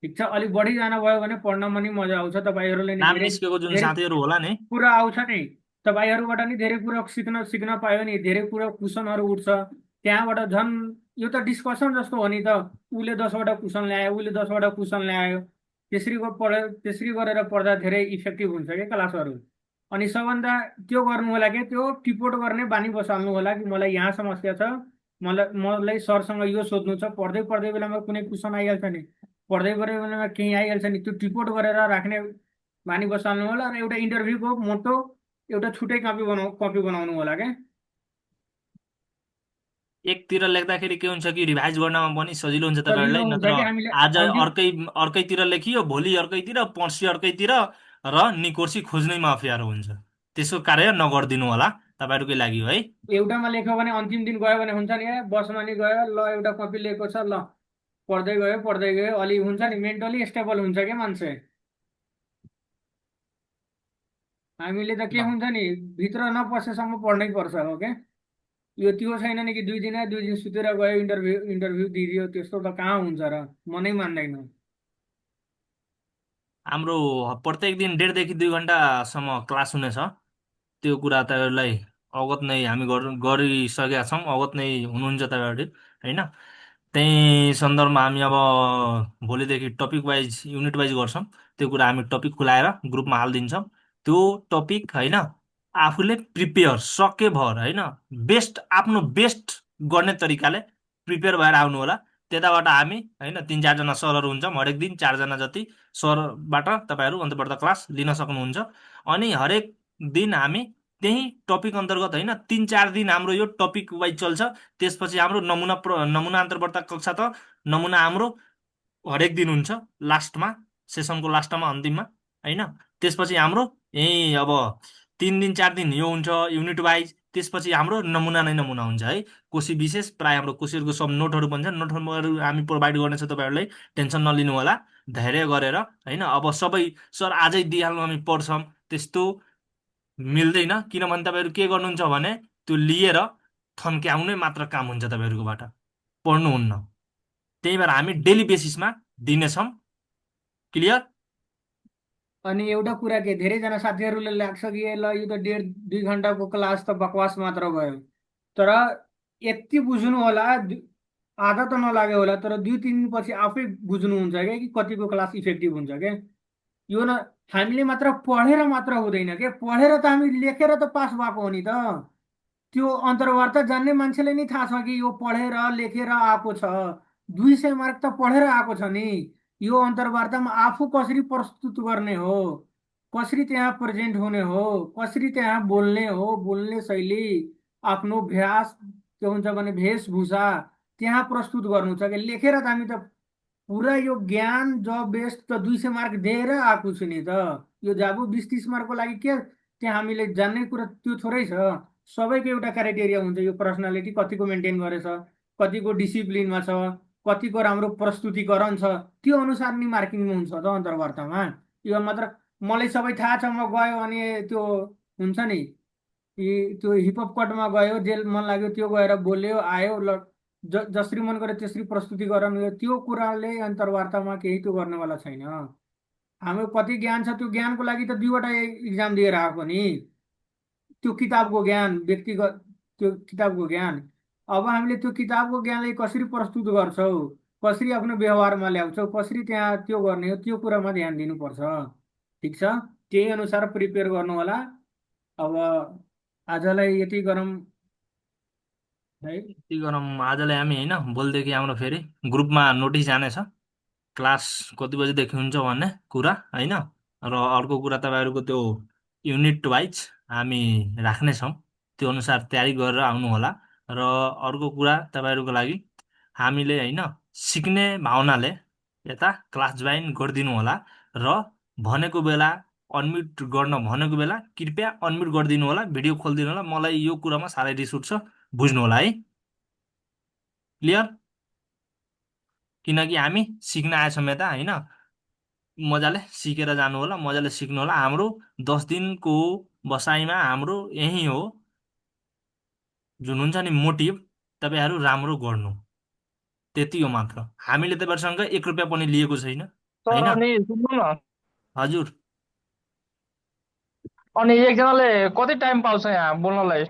ठिक छ, अलिक बढीजना भयो भने पढ्नमा नि मजा आउँछ। तपाईँहरूले नि नाम धेरै निस्केको जुन धेरै साथीहरू होला नि, कुरा आउँछ नि, तपाईँहरूबाट नि धेरै कुरा सिक्न सिक्न पायो नि, धेरै कुरा क्वेसनहरू उठ्छ त्यहाँबाट। झन् यो त डिस्कसन जस्तो हो नि त, उसले 10वटा क्वेसन ल्यायो, उसले 10वटा क्वेसन ल्यायो, त्यसरी गरेर पढ्दा धेरै इफेक्टिभ हुन्छ क्या क्लासहरू। अनि सबभन्दा त्यो गर्नु होला कि त्यो टिपोट गर्ने बानी बसाल्नु होला कि मलाई यहाँ समस्या छ, मलाई सरसँग यो सोध्नु छ। पढ्दै पढ्दै बेलामा कुनै क्वेसन आइहाल्छ नि, पढ्दै पढ्दै बेलामा केही आइहाल्छ नि, त्यो टिपोट गरेर राख्ने बानी बसाल्नु होला। र एउटा इन्टरभ्यूको मोटो एउटा छुट्टै कपी बनाउनु होला क्या। एकतिर लेख्दाखेरि के हुन्छ कि रिभाइज गर्नमा पनि सजिलो हुन्छ सजिलो तपाईँहरूलाई। हुन्छ नत्र कि हामीले आज अन्तिम अर्कैतिर लेखियो, भोलि अर्कैतिर, पर्सि अर्कैतिर, र निकोर्सी खोज्नैमा अप्ठ्यारो हुन्छ। त्यसको कार्य नगरिदिनु होला तपाईँहरूकै लागि हो है। एउटामा लेख्यो भने अन्तिम दिन गयो भने हुन्छ नि, बसमा नि गयो, ल एउटा कपी लिएको छ, ल पढ्दै गयो अलि हुन्छ नि, मेन्टली स्टेबल हुन्छ क्या मान्छे। हामीले त के ल, हुन्छ नि, भित्र नपसेसम्म पढ्नै पर्छ हो क्या। यो त्यो छैन नि कि 2 दिन सुतेर गयो इन्टरभ्यू दिइदियो, त्यस्तो त कहाँ हुन्छ र, मनै मान्दैन। हाम्रो प्रत्येक दिन 1.5 देखि 2 घन्टासम्म क्लास हुनेछ। त्यो कुरा तपाईँहरूलाई अवगत नै हामी गरिसकेका छौँ, अवगत नै हुनुहुन्छ तपाईँहरू होइन। त्यही सन्दर्भमा हामी अब भोलिदेखि टपिक वाइज युनिट वाइज गर्छौँ। त्यो कुरा हामी टपिक खुलाएर ग्रुपमा हालिदिन्छौँ। त्यो टपिक होइन, आफूले प्रिपेयर सकेभर होइन, आफ्नो बेस्ट गर्ने तरिकाले प्रिपेयर भएर आउनु होला। त्यताबाट हामी होइन 3-4जना सरहरू हुन्छौँ, हरेक दिन 4जना जति सरबाट तपाईँहरू अन्तर्वार्ता क्लास लिन सक्नुहुन्छ। अनि हरेक दिन हामी त्यही टपिक अन्तर्गत होइन 3-4 दिन हाम्रो यो टपिक वाइज चल्छ। त्यसपछि हाम्रो नमुना अन्तर्वार्ता कक्षा त नमुना हाम्रो हरेक दिन हुन्छ लास्टमा, सेसनको लास्टमा अन्तिममा होइन। त्यसपछि हाम्रो यही अब 3 दिन 4 दिन यो हुन्छ युनिट वाइज। त्यसपछि हाम्रो नमुना नै नमुना हुन्छ है। कोशी विशेष प्रायः हाम्रो कोशीहरूको सब नोटहरू बन्छ, नोटहरू हामी प्रोभाइड गर्नेछौँ तपाईँहरूलाई, टेन्सन नलिनु होला। धैर्य गरेर होइन, अब सबै सर आजै दिइहाल्नु हामी पढ्छौँ त्यस्तो मिल्दैन। किनभने तपाईँहरू के गर्नुहुन्छ भने त्यो लिएर थन्क्याउनै मात्र काम हुन्छ तपाईँहरूकोबाट, पढ्नुहुन्न। त्यही भएर हामी डेली बेसिसमा दिनेछौँ। क्लियर? अनि एउटा कुरा के धेरैजना साथीहरूले लाग्छ कि ए ल यो त 1.5 2 घन्टाको क्लास त बकवास मात्र भयो, तर यति बुझ्नु होला, आधा त नलाग्यो होला तर 2 3 दिनपछि आफै बुझ्नुहुन्छ क्या कि कतिको क्लास इफेक्टिभ हुन्छ क्या। यो न हामीले मात्र पढेर मात्र हुँदैन के, पढेर त हामी लेखेर त पास भएको हो नि त। त्यो अन्तर्वार्ता जान्ने मान्छेले नि थाहा छ कि यो पढेर लेखेर आएको छ, 200 मार्क त पढेर आएको छ नि। यो अन्तर्वार्तामा आफू कसरी प्रस्तुत गर्ने हो, कसरी त्यहाँ प्रेजेन्ट हुने हो, कसरी त्यहाँ बोल्ने हो, बोल्ने शैली, आफ्नो भ्यास के हुन्छ भने वेशभूषा त्यहाँ प्रस्तुत गर्नु छ कि लेखेर त हामी त पुरा यो ज्ञान ज बेस्ट त 200 मार्क दिएर आएको छु नि त। यो जाबु 20 30 मार्कको लागि के त्यहाँ हामीले जान्ने कुरा त्यो थोरै छ। सबैको एउटा क्राइटेरिया हुन्छ, यो पर्सनालिटी कतिको मेन्टेन गरेछ, कतिको डिसिप्लिनमा छ, कतिको राम्रो प्रस्तुतिकरण छ, त्यो अनुसार नि मार्किङ हुन्छ त अन्तर्वार्तामा। यो मात्र मलाई सबै थाहा छ म गयो अनि त्यो हुन्छ नि त्यो हिपहप कटमा गयो, जेल मन लाग्यो त्यो गएर बोल्यो आयो, ल जसरी मन गर्यो त्यसरी प्रस्तुति गराउनु, त्यो कुराले अन्तर्वार्तामा केही त्यो गर्नेवाला छैन। हाम्रो कति ज्ञान छ त्यो ज्ञानको लागि त 2वटा इक्जाम दिएर आएको नि, त्यो किताबको ज्ञान, व्यक्तिगत त्यो किताबको ज्ञान। अब हामीले त्यो किताबको ज्ञानलाई कसरी प्रस्तुत गर्छौ, कसरी आफ्नो व्यवहारमा ल्याउँछौ, कसरी त्यहाँ त्यो गर्ने हो, त्यो कुरामा ध्यान दिनुपर्छ। ठिक छ, त्यही अनुसार प्रिपेयर गर्नु होला। अब आजलाई यति गरौँ है। यति गरौँ आजलाई हामी होइन, भोलिदेखि हाम्रो फेरि ग्रुपमा नोटिस जानेछ क्लास कति बजीदेखि हुन्छ भन्ने कुरा होइन। र अर्को कुरा तपाईँहरूको त्यो युनिट वाइज हामी राख्नेछौँ, त्यो अनुसार तयारी गरेर आउनु होला। र अर्को कुरा तपाईँहरूको लागि हामीले होइन सिक्ने भावनाले यता क्लास जोइन गरिदिनु होला र भनेको बेला अनम्युट गर्न भनेको बेला कृपया अनम्युट गरिदिनु होला, भिडियो खोलिदिनु होला। मलाई यो कुरामा साह्रै रिस उठ्छ, बुझ्नु होला है। क्लियर? किनकि हामी सिक्न आएछौँ यता होइन, मजाले सिकेर जानु होला, मजाले सिक्नु होला। हाम्रो 10 दिनको बसाइमा हाम्रो यही हो जुन हुन्छ नि मोटिभ, तपाईँहरू राम्रो गर्नु, त्यति हो मात्र। हामीले तपाईँहरूसँग 1 रुपियाँ पनि लिएको छैन सर होइन। अनि सुन्नु न, हजुर अनि एकजनाले कति टाइम पाउँछ यहाँ बोल्नलाई?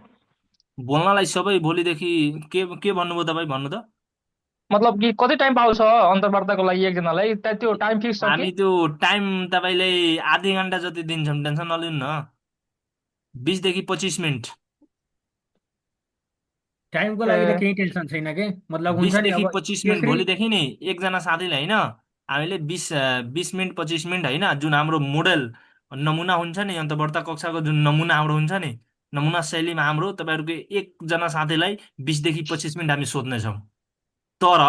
बोल्नलाई सबै भोलिदेखि के भन्नुभयो तपाईँ भन्नु त? मतलब कि कति टाइम पाउँछ अन्तर्वार्ताको लागि एकजनालाई? त्यो टाइम फिक्स छ कि? हामी त्यो टाइम तपाईँलाई आधी घन्टा जति दिन्छौँ, टेन्सन नलिनु न, 20 देखि 25 मिनट। टाइमको लागि त केही टेन्सन छैन के, मतलब हुन्छ 20 नि देखि अब 25 मिनट त्यसरी भोलिदेखि नि एकजना साथीले होइन हामीले 20 मिनट 25 मिनट होइन, जुन हाम्रो मोडल नमुना हुन्छ नि अन्तर्वार्ता कक्षाको जुन नमुना हाम्रो हुन्छ नि, नमुना शैलीमा हाम्रो तपाईँहरूको एकजना साथीलाई 20 देखि 25 मिनट हामी सोध्नेछौँ। तर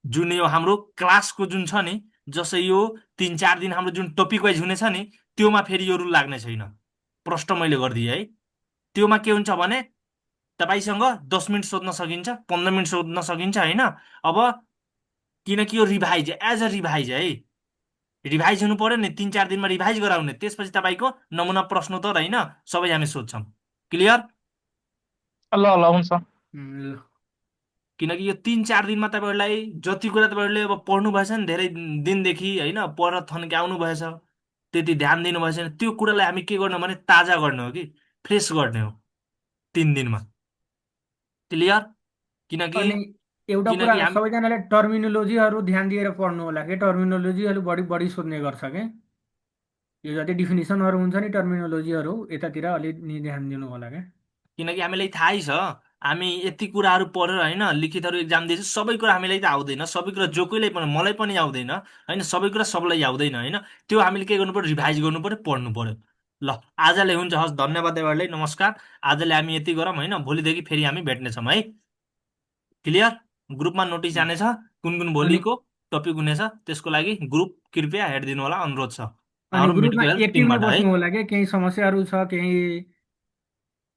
जुन यो हाम्रो क्लासको जुन छ नि, जसै यो 3 4 दिन हाम्रो जुन टपिक वाइज हुनेछ नि, त्योमा फेरि यो रुल लाग्ने छैन। प्रष्ट मैले गरिदिएँ है। त्योमा के हुन्छ भने तपाईँसँग 10 मिनट सोध्न सकिन्छ, 15 मिनट सोध्न सकिन्छ होइन। अब किनकि यो रिभाइज एज अ रिभाइज है, रिभाइज हुनु पर्यो नि, 3 4 दिनमा रिभाइज गराउने, त्यसपछि तपाईँको नमुना प्रश्नोत्तर होइन सबै हामी सोध्छौँ। क्लियर? ल ल हुन्छ। ल, किनकि यो 3 4 दिनमा तपाईँहरूलाई जति कुरा तपाईँहरूले अब पढ्नु भएछ नि धेरै दिनदेखि होइन, पढेर थन्क्याउनु भएछ, त्यति ध्यान दिनु भएछ नि, त्यो कुरालाई हामी के गर्नु भने ताजा गर्ने हो कि फ्रेस गर्ने हो 3 दिनमा। क्लियर? किनकि अनि एउटा कुरा किनकि हामी सबैजनाले टर्मिनोलोजीहरू ध्यान दिएर पढ्नु होला कि, टर्मिनोलोजीहरू बढी बढी सोध्ने गर्छ के। यो जति डिफिनिसनहरू हुन्छ नि टर्मिनोलोजीहरू, यतातिर अलि नि ध्यान दिनु होला क्या। किनकि हामीलाई थाहै छ हामी यति कुराहरू पढेर होइन लिखितहरू एक्जाम दिएछ, सबै कुरा हामीलाई त आउँदैन, सबै कुरा जो कोहीलाई पनि मलाई पनि आउँदैन होइन, सबै कुरा सबैलाई आउँदैन होइन। त्यो हामीले के गर्नु पर्यो, रिभाइज गर्नु पर्यो, पढ्नु पर्यो। ल आजलाई हुन्छ, हस् धन्यवाद तपाईँहरूलाई, नमस्कार। आजलाई हामी यति गरौँ होइन, भोलिदेखि फेरि हामी भेट्नेछौँ है। क्लियर? ग्रुपमा नोटिस जानेछ कुन कुन अनि भोलिको टपिक हुनेछ, त्यसको लागि ग्रुप कृपया हेरिदिनु होला, अनुरोध छ अनि हाम्रो ग्रुपमा मेडिकल हेल्थ एक्टिभ नै टिमबाट है। बस्नु होला कि, केही समस्याहरू छ केही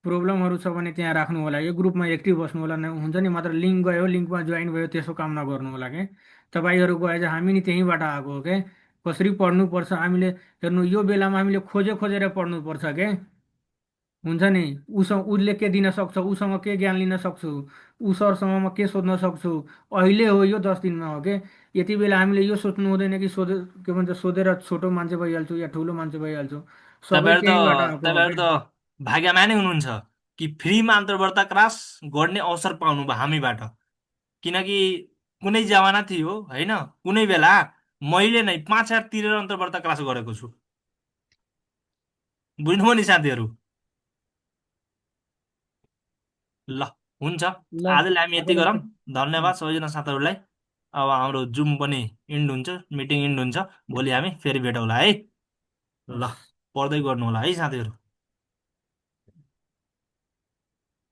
प्रब्लमहरू छ भने त्यहाँ राख्नु होला, यो ग्रुपमा एक्टिभ बस्नु होला। हुन्छ नि मात्र लिङ्क गयो लिङ्कमा जोइन भयो त्यसो काम नगर्नु होला के। तपाईँहरू गए हामी नि त्यहीँबाट आएको हो के, कसरी पढ्नुपर्छ हामीले हेर्नु, यो बेलामा हामीले खोजेर पढ्नुपर्छ के। हुन्छ नि उसले के दिन सक्छ, उसँग के ज्ञान लिन सक्छु, ऊ सरसँग म के सोध्न सक्छु, अहिले हो यो 10 दिनमा हो के। यति बेला हामीले यो सोच्नु हुँदैन कि के भन्छ सोधेर छोटो मान्छे भइहाल्छु या ठुलो मान्छे भइहाल्छु, सबै त्यहीँबाट आएको हो तपाईँहरू के। त भाग्यमानी हुनुहुन्छ कि फ्रीमा अन्तर्वार्ता क्लास गर्ने अवसर पाउनुभयो हामीबाट। किनकि कुनै जमाना थियो होइन, कुनै बेला मैले नै 5,000 तिरेर अन्तर्वार्ता क्लास गरेको छु। बुझ्नुभयो नि साथीहरू। ल हुन्छ, ल आजलाई हामी यति गरौँ। धन्यवाद अब सबैजना साथीहरूलाई। अब हाम्रो जुम पनि इन्ड हुन्छ, मिटिङ इन्ड हुन्छ। भोलि हामी फेरि भेटौँला है। ल हस्। पढ्दै गर्नु होला है साथीहरू।